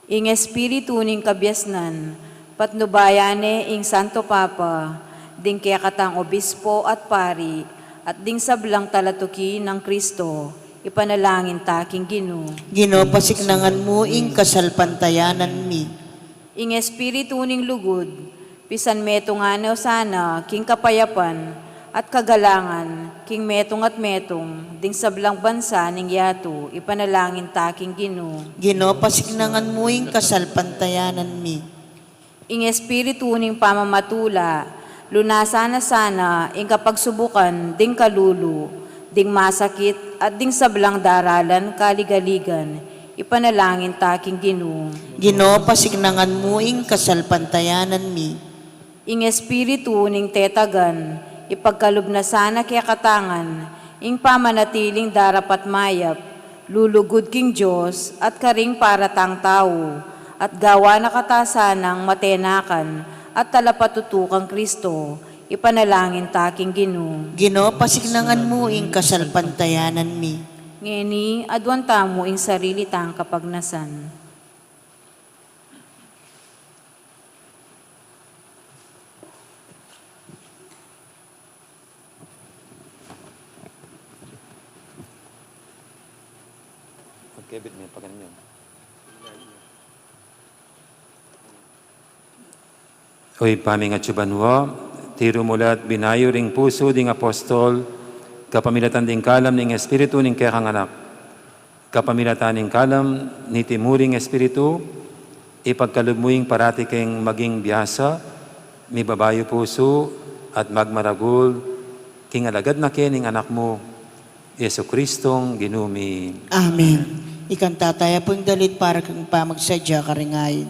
Ing Espiritu ning kabiasnan, patnubayan ne ing Santo Papa, ding kekatang obispo at pari, at ding sablang talatuki nang Kristo, ipanalangin ta king Ginu. Ginu, pasiknangan mu ing kasalpantayanan mi. Ing Espiritu ning lugud, pisan metungan ne sana king kapayapan at kagalangan king metung at metung ding sablang bansa ning yatu, ipanalangin ta king Ginu. Ginu, pasiknangan mu ing kasalpantayanan mi. Ing Espiritu ning pamamatula, lunasan na sana ing kapagsubukan ding kalulu, ding masakit, at ding sablang daralan kaligaligan, ipanalangin ta king Ginu. Ginu, pasiknangan mu ing kasalpantayanan mi. Ing Espiritu ning tetagan, ipagkalub na sana kekatang ing pamanatiling darapat mayap, lulugud king Dios at karing paratang tau, at gawa na kata sanang matenakan at talapatutu kang Kristo, ipanalangin ta king Ginu. Ginu, pasiknangan mu ing kasalpantayanan mi. Ngeni, aduan tamu ing sarili tang kapagnasan. Pagkebit mi, pagkebit mi. O Ibpa mi a atsu banua, tiru mu la at binayu ring pusu ding apostol, kapamilatan ding kalam ning Espiritu ning kekang Anak. Kapamilatan ning kalam niti mu ring Espiritu, ipagkalub mu ing parati keng maging biasa, mibabayu pusu, at magmaragul, king alagad na ke ning Anak mu, Jesucristong Ginu mi. Amen. Ikanta taya pu ing dalit para king pamagsadya karing ain.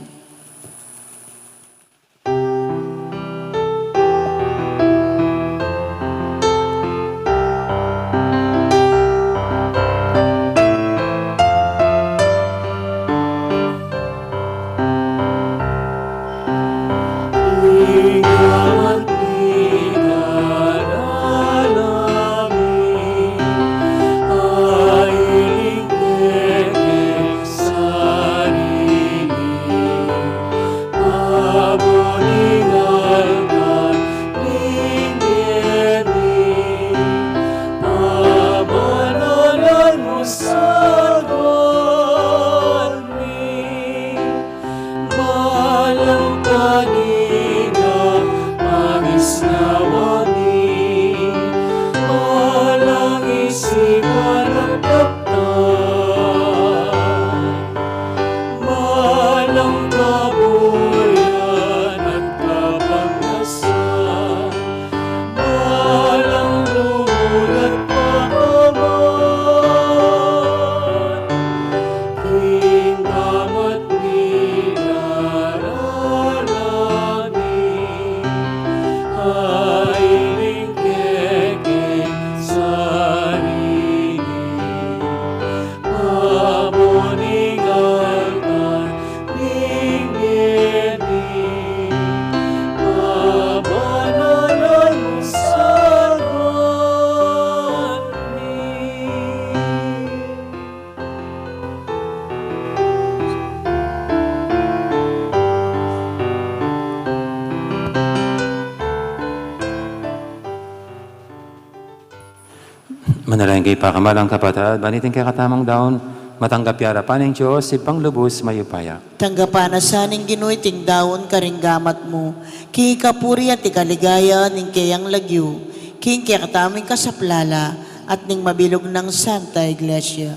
Narayan kayu pakamalan kung kapatad, ban iting kekatamung daun, matanggap ya arapan ning Dios, Ibpang lubus mayupaya. Tanggapan na sa ning Ginu iting daun karing gamat mu, king kapurian at ikaligaya ning keyang lagyu, king kekatamung kasaplalan, at ning mabilug nang Santa Iglesia.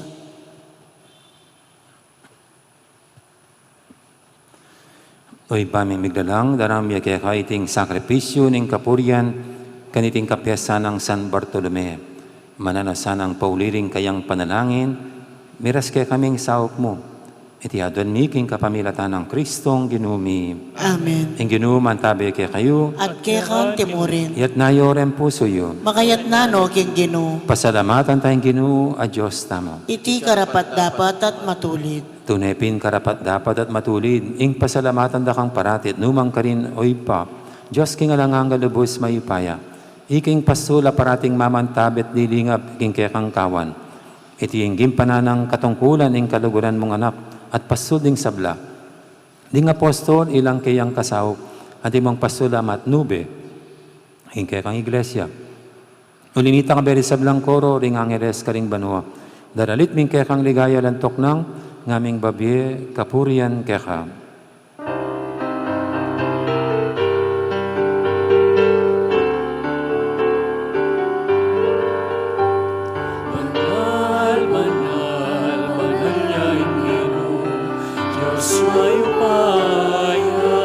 O Ibpa ming miglalang, darang mi keka iting sakripisyu ning kapurian, kaniting kapiestan nang San Bartolome. Mananu sanang pauli ring kayang panalangin, miras kekaming saup mu. Iti aduan mi king kapamilatan nang Kristong Ginu mi. Amen. Ing Ginu mantabe kekayu. At keka mu rin. Itas yu ring pusu yu. Makaitas no king Ginu. Pasalamatan taya ing Ginu a Dios tamu. Iti karapat-dapat at matulid. Tune pin karapat-dapat at matulid, ing pasalamatan da kang parati at nu man karin, o Ibpa, Dios king alang angga, lubus mayupaya. Ika ing pastul a parating mamantabe at lilingap king kekang kawan. Iti ing gimpanan nang katungkulan ning kaluguran mung Anak at pastul ding sabla. Ding apostol ilang keyang kasaup, antimong pastul a matnube king kekang Iglesia. Uli nita, kayabe ring sablang koro ring angeles karing banua, daralit mi ing kekang ligaya alang tuknang, ngaming babie kapurian keka. Banal, banal, banal ya ing Ginu, Dios mayupaya,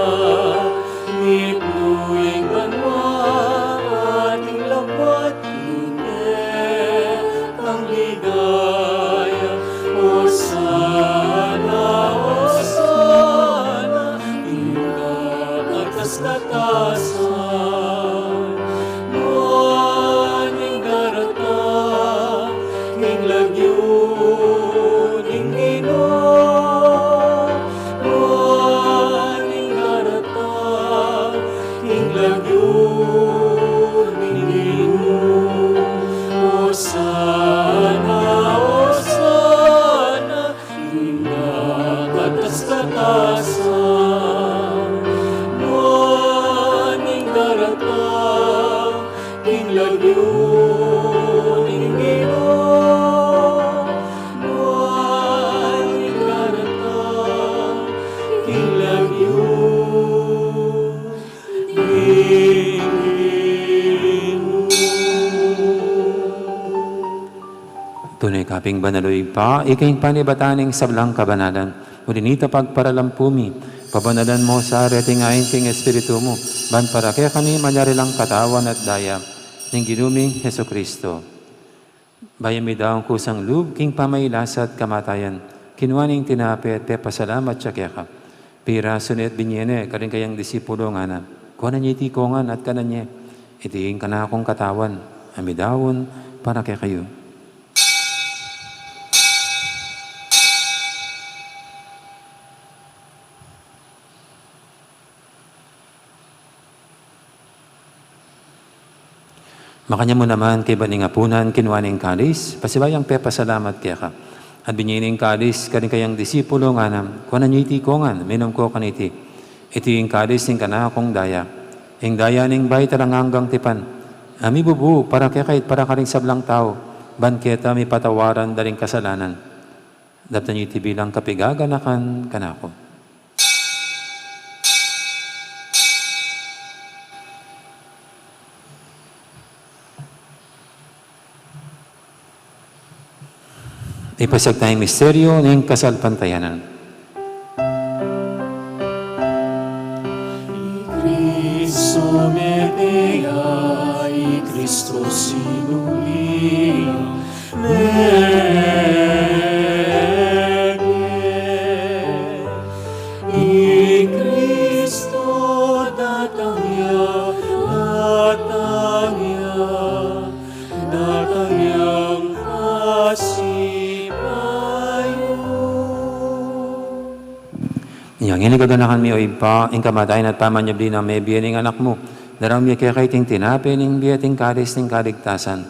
mipnu ya ing banua, at ing labat king kekang ligaya. Osana, osana, king kakatas-katasan. Nuan ing daratang king lagyu ning Ginu. Nuan ing daratang king lagyu ning Ginu. Osana, osana, king kakatas-katasan. Nuan ing daratang king lagyu ning Ginu. Nuan ing daratang king lagyu ning Ginu. Tune ka pin banal, o Ibpa, ika ing panibatan ning sablang kabanalan. Uli nita, pagparalampu mi, pabanalan mu sa reting ain king Espiritu mu, ban para kekami malyari lang katawan at daya ning Ginu ming Jesucristo. Bayu midaun kusang lub king pamailasa at kamatayan, kinua ne ing tinape at pepasalamat ya keka. Pirasu ne at binie ne karing kayang disipulu, ngana: Kuanan ye iti kongan at kanan ye. Iti ing kanakung katawan a midaun para kekayu. Makanyan mu naman, kaybat ning apunan, kinua ne ing kalis, pasibayu yang pepasalamat keka, at binie ne ing kalis karing kayang disipulu, ngana: Kuanan ye iti kongan, minum ko kaniti. Iti ing kalis ning kanakung daya, ing daya ning bayu at alang anggang tipan, a mibubu para kekayu at para karing sablang tau, ban keta mipatawaran da ring kasalanan. Daptan ye iti bilang kapigaganakan kanaku. Ipasiag taya ing misteryu ning kasalpantayanan. I Kristu mete ya, i Kristu sinubli ya, mete. I Kristu datang ya, datang ya, datang yang pasibayu. Inya ngeni, kaganakan mi, o Ibpa, ing kamatayan at pamanyubli nang mebie ning Anak mu, darang mi keka iting tinape ning bie at ing kalis ning kaligtasan.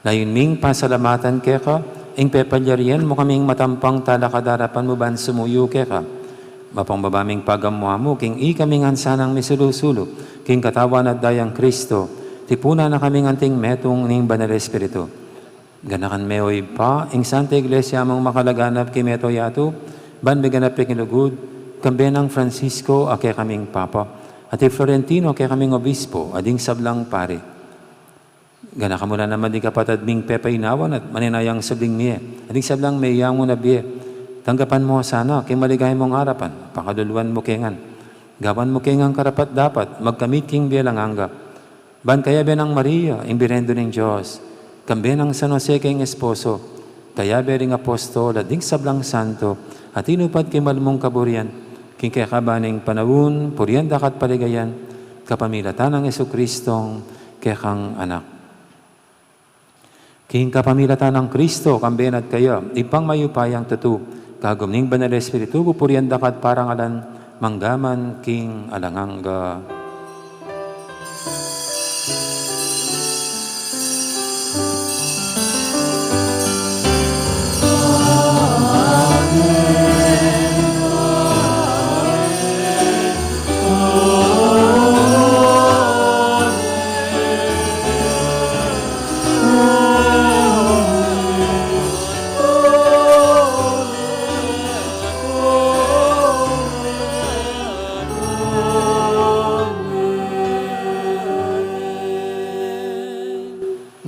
Layun ming pasalamatan keka ing pepalyarian mu kaming matampang talakad king arapan mu ban sumuyu keka. Mapangbaba ming pagamu-amu king ikami ngan sanang misulu-sulu king katawan at dayang Kristu, tipunan na kaming anting metung ning Banal Espiritu. Ganakan me, o Ibpa, ing Santa Iglesia mung makalaganap king mabilug a yatu, ban miganap ya king lugud, kambe nang Francisco a kekaming Papa, at i Florentino a kekaming Obispo, at ding sablang pari. Ganakan mu la naman ding kapatad ming pepainawan at maninayang subling mie, at ding sablang meyangu na bie. Tanggapan mu sana king maligaya mung arapan, pakaluluan mu ke ngan. Gawan mu ke ngan karapat-dapat magkamit king bie alang angga. Ban kayabe nang Maria, ing Birhen Indu ning Dios, kambe nang San Jose a kekaming esposo, kayabe ring apostol at ding sablang santo a tinupad king mal mung kaburian, king kekaban ning panaun, purian da ka at paligayan, kapamilatan nang Jesucristong kekang Anak. King kapamilatan nang Kristo, kambe na at kaya, Ibpang mayupayang tutu, kagum ning Banal a Espiritu, pupurian da ka at parangalan, mangga man king alang angga.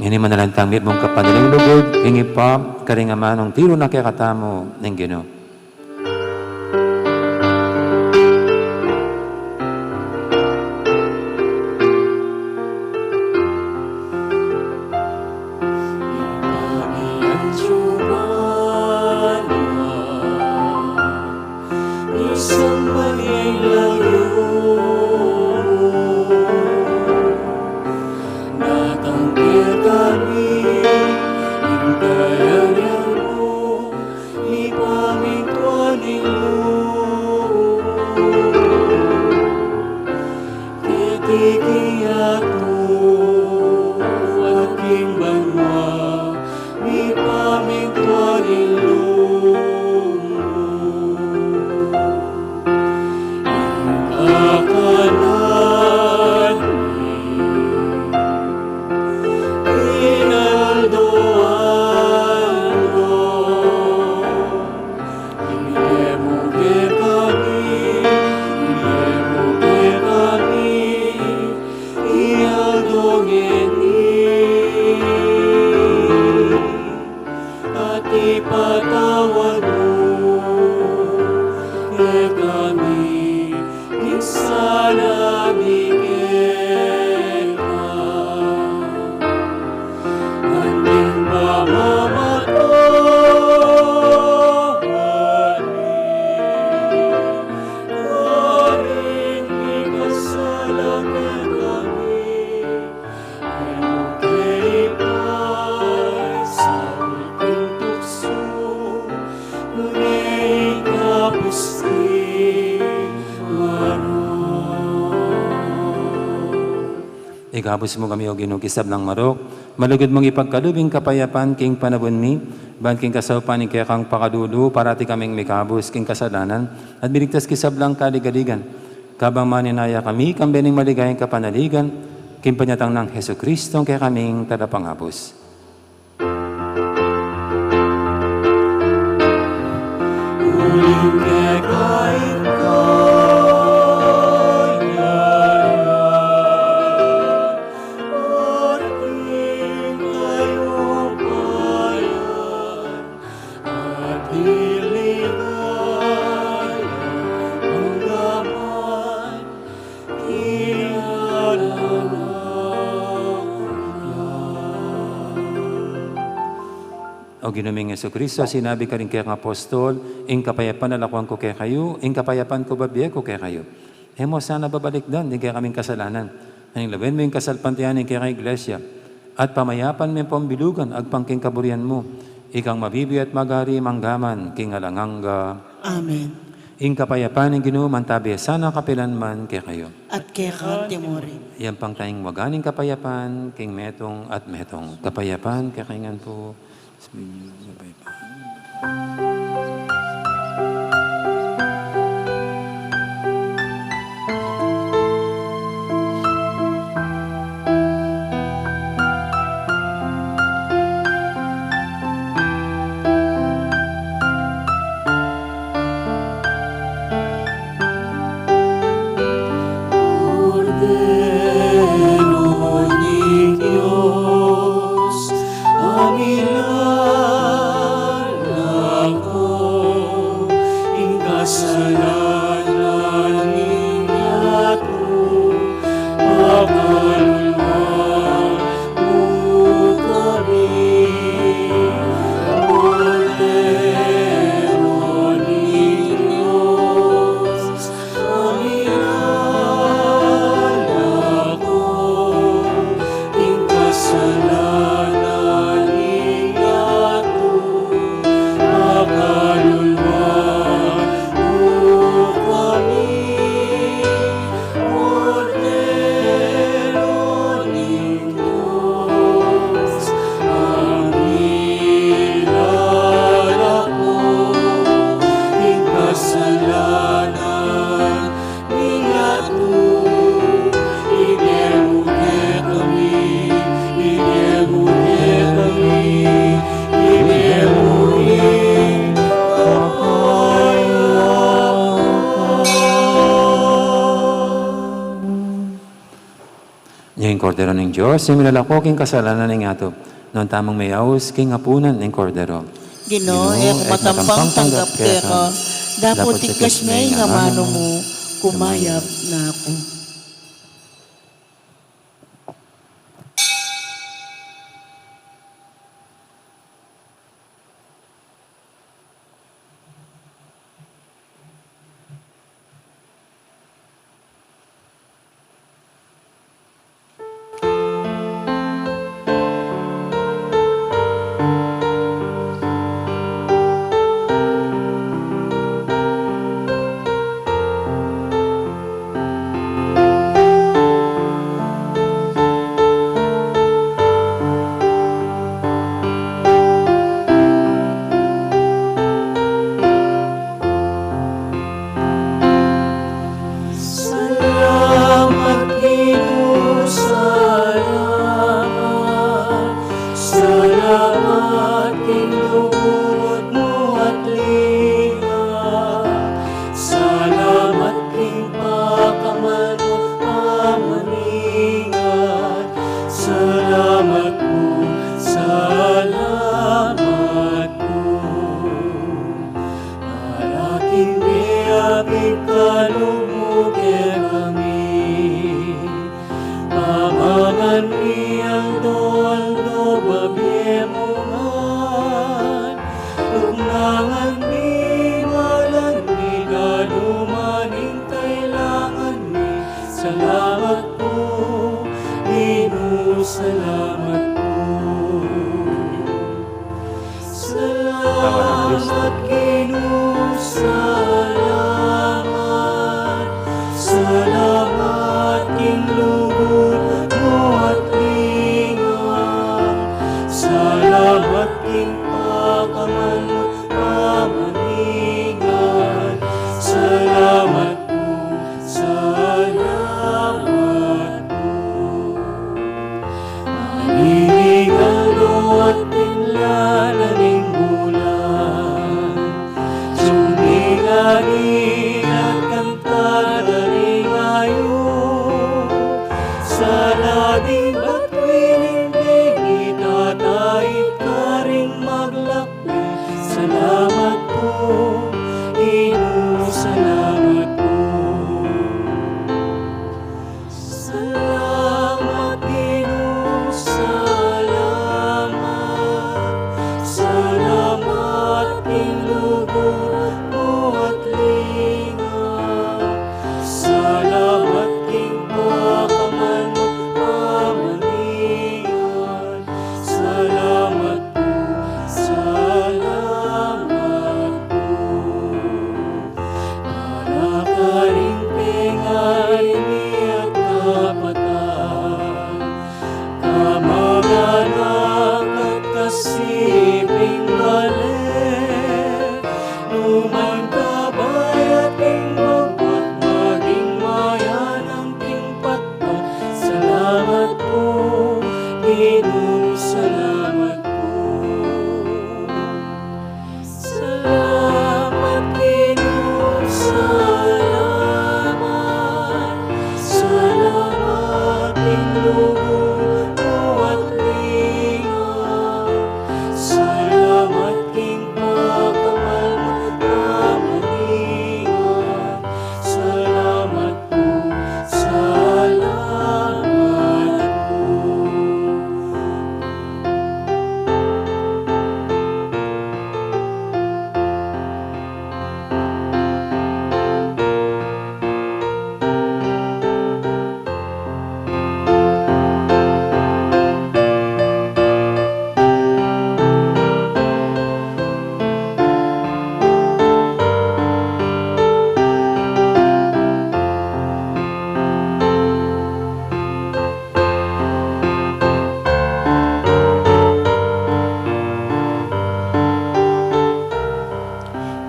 Ngeni manalangin tang mitmung kapanaling lugud king Ibpa, karing amanung tiru na kekatamu ning Ginu. Isang manyang lalu, datang kekami, ing kayarian mu, ipamintuan ing lub mu keti king yatu at king banua, mipamintuan ing lub mu. Ing kakanan mi king aldo-aldo, ibie mu kekami, ibie mu kekami, king aldo ngeni. At ipatawad mu kekami ing sala mi keka, anting pamamatawad mi karing mikasala kekami. E mu ke ipaisaul king tuksu, nune ing kabus king marok. Ikabus mu kami, O Ginu, king sablang marok, malugud mung ipagkalub ing kapayapan king panaun mi, ban king kasaupan ning kekang pakalulu, parati kaming mikabus king kasalanan, at miligtas king sablang kaligaligan. Kabang maninaya kami, kambe ning maligayang kapanaligan, king panyatang nang Jesucristo, ing kekaming Talapangabus. Uling keka ing kayarian, at ing kayupayan, at ing ligaya, mangga man king alang angga. O Ginu ming Jesucristo, sinabi karing kekang apostol, ing kapayapan lakuan ku kekayu, ing kapayapan ku bibie ku kekayu. E mu sana babalikdan ding kekaming kasalanan, nune lawen mu ing kasalpantayanan ning kekang Iglesia, at pamayapan me at pambilugan agpang king kaburian mu, ikang mabibie at magari mangga man king alang angga. Amen. Ing kapayapan ning Ginu mantabi sana kapilan man kekayu. At keka mu rin. Iyampang taya ing waga ning kapayapan king metung at metung. Kapayapan kekayu ngan pu. Kordero ning Dios, a milalako king kasalanan ning yatu. Nuan tamung meyaus king apunan ning Kordero. Ginu, e ku matampang tanggap keka, dapot iktas me ing amanu mu, kumayap na ku. Salamat, Ginu, salamat. Salamat king lugud mu at linga. Salamat king pakamal mu pamaningat. Salamat pu, salamat pu. Ala king meyari king kalub mu kekami. Pamangan mi aldo-aldo, babie mu ngan. Tuknangan mi, balan mi, danuman ing kailangan mi. Salamat pu, Ginu, salamat pu. Salamat, Ginu, salamat. Salamat king lugud mu at linga. Salamat king pakamal mu pamaningat. Salamat pu, salamat pu. Maniningal do at tinlalan ing bulan. Sumingagi at kanta da ring ayu. Sana di bat wining ding itatait karing maglak Salamat pu, Ginu, salamat pu. Salamat, Ginu, salamat. Salamat king lugud mu at linga. Salamat king pakamal mu pamaningat. Salamat pu, salamat pu. Para karing pengayan mi at kapatad, kamaganak at kasiping bale, nu man kabayat ing magpagmaging mayanang king pat Salamat pu, Ginu, salamat pu. Salamat, Ginu, salamat. Salamat king lugud mu at linga. Salamat king pakamal mu pamaningat. Salamat pu, salamat pu.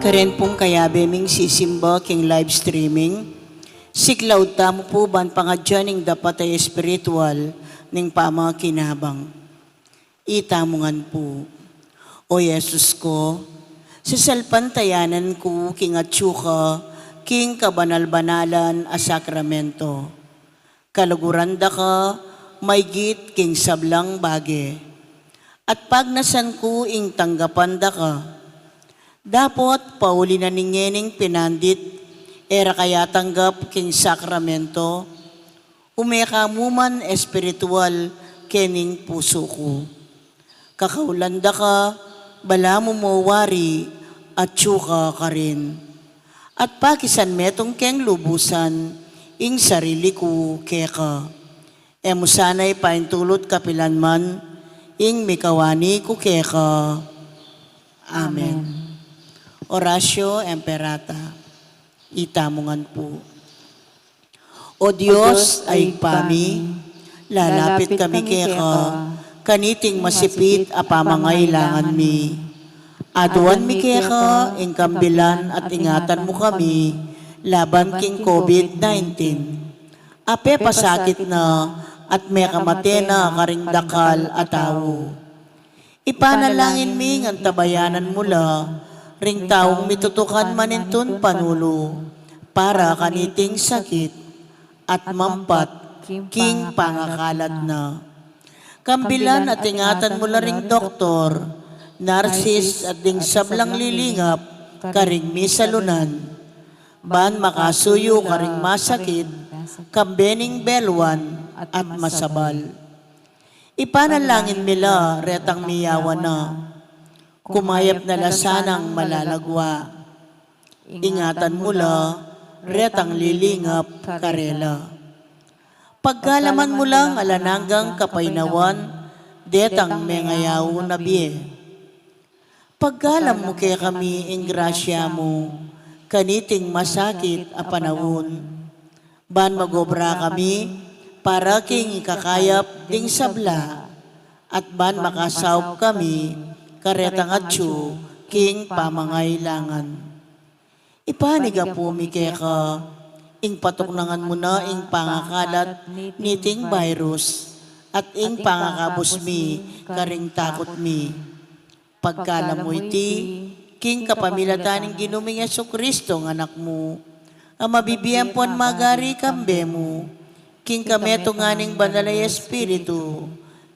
Karen pung kayabe ming sisimba king live streaming, siglaud tamu pu ban pangadyan ing dapat a espiritual ning pamakinabang. Itamu ngan pu. O Jesus ko, sasalpantayanan ku king atyu ka king kabanal-banalan a sakramento. Kaluguran da ka maygit king sablang bage. At pagnasan ku ing tanggapan da ka. Dapot pauli na ning ngening pinandit, e ra ka yatanggap king sakramento, ume ka mu man espiritual kening pusu ku. Kakaulan da ka, balamu mo wari, atyu ka karin. At pakisan metung keng lubusan ing sarili ku keka. E mu sana ipaintulut kapilan man ing mikawani ku keka. Amen. Amen. Oratio Imperata. Itamu ngan pu. O Dios a Ibpa mi, lalapit kami keka, kaniting masipit a pamangailangan mi. Aduan mi keka ing kambilan at ingatan mu kami laban king COVID nineteen. Ape pasakit na at mekamate na karing dakal a tau. Ipanalangin mi ngan tabayanan mu la ring taung mitutukan manintun panulu para kaniting sakit at mampat king pangakalat na. Kambilan at ingatan mu la ring doktor, narsis at ding sablang lilingap karing misalunan, ban makasuyu karing masakit, kambe ning beluan at masabal. Ipanalangin mi la retang miyawan na, kumayap na la sanang malalagwa. Ingatan mu la retang lilingap karela. Pagkalaman mu lang alang anggang kapaynawan detang mengayaun a bie. Pagkalam mu kekami ing grasya mu kaniting masakit a panaun, ban magobra kami para king ikakayap ding sabla, at ban makasaup kami karetang atyu king pamangailangan. Ipanyawad mi keka ing patuknangan mu na ing pangakalat niting virus at ing pangakabus mi karing takut mi. Pagkalam mu iti king kapamilatan ning Ginu ming Jesucristo a Anak mu, a mabibie ampon magari kambe mu king kametungan ning Banal a Espiritu,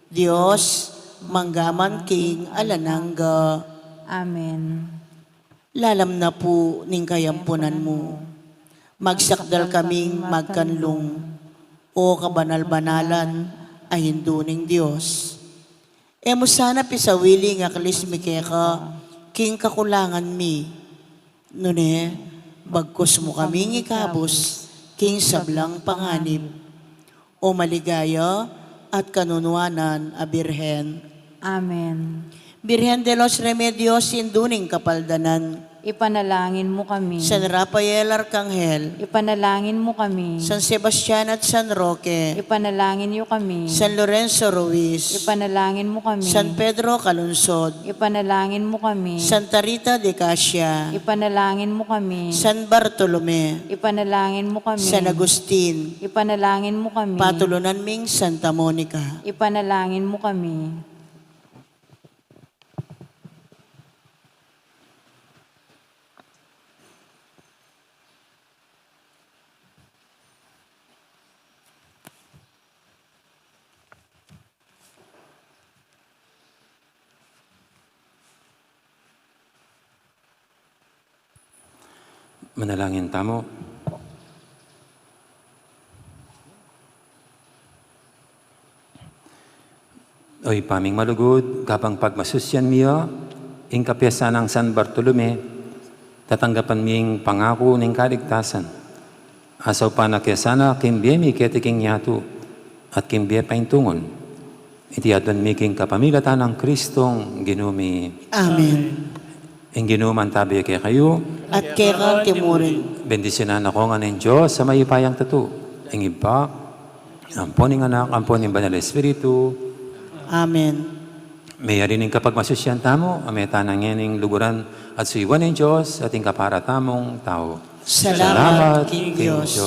Dios, mangga man king alang angga. Amen. Lalam na pu ning kayampunan mu, magsakdal kaming magkanlung, O kabanal-banalan a Indu ning Dios. E mu sana pisawili ing aklis mi keka king kakulangan mi, nune bagkus mu kaming ikabus king sablang panganib. O maligaya at kanunuanan a Birhen. Amen. Birhen de los Remedios, Indu ning Kapaldanan. Ipanalangin mu kami. San Rafael Arkanghel. Ipanalangin mu kami. San Sebastian at San Roque. Ipanalangin yu kami. San Lorenzo Ruiz. Ipanalangin mu kami. San Pedro Calungsod. Ipanalangin mu kami. Santa Rita de Casia. Ipanalangin mu kami. San Bartolome. Ipanalangin mu kami. San Agustin. Ipanalangin mu kami. Patulunan ming Santa Monica. Ipanalangin mu kami. Manalangin tamu. O Ibpa ming malugud, kabang pagmasusyan mi ya ing kapyasan nang San Bartolome, tatanggapan mi ing pangaku ning kaligtasan. Asaupan na ke sana king bie mi keti king yatu at king bie paintungun. Iti aduan mi king kapamilatan nang Kristong Ginu mi. Amen. Ing Ginu mantabi kekayu. At keka antimurin. Bendisyunan na ko ngan ning Dios a mayupayang tutu, ing Ibpa, ampon ing Anak, ampon ing Banal a Espiritu. Amen. Meyari ning kapagmasusyan tamu, a meta na ngening luguran at suyuan ning Dios at ing kapara tamung tau. Salamat king Dios.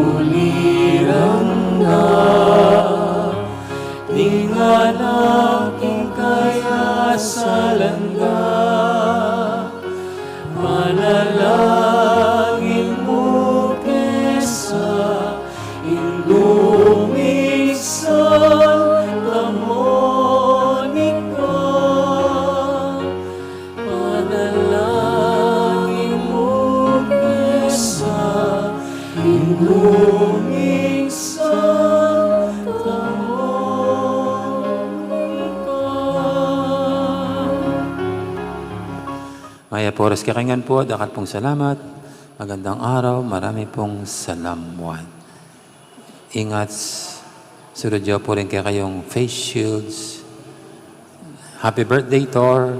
Ulirang na, ning anak ing kaya salangga, manalangin mu kesa, ing dumiksan tamon ika. Panalangin mu kesa, ing dumiksan tamon ika. Mayap a oras kekayu ngan pu, dakal pung salamat. Magandang araw, marami pung salamat. Ingat, surud yu pu rin kekayung face shields. Happy birthday, Tor.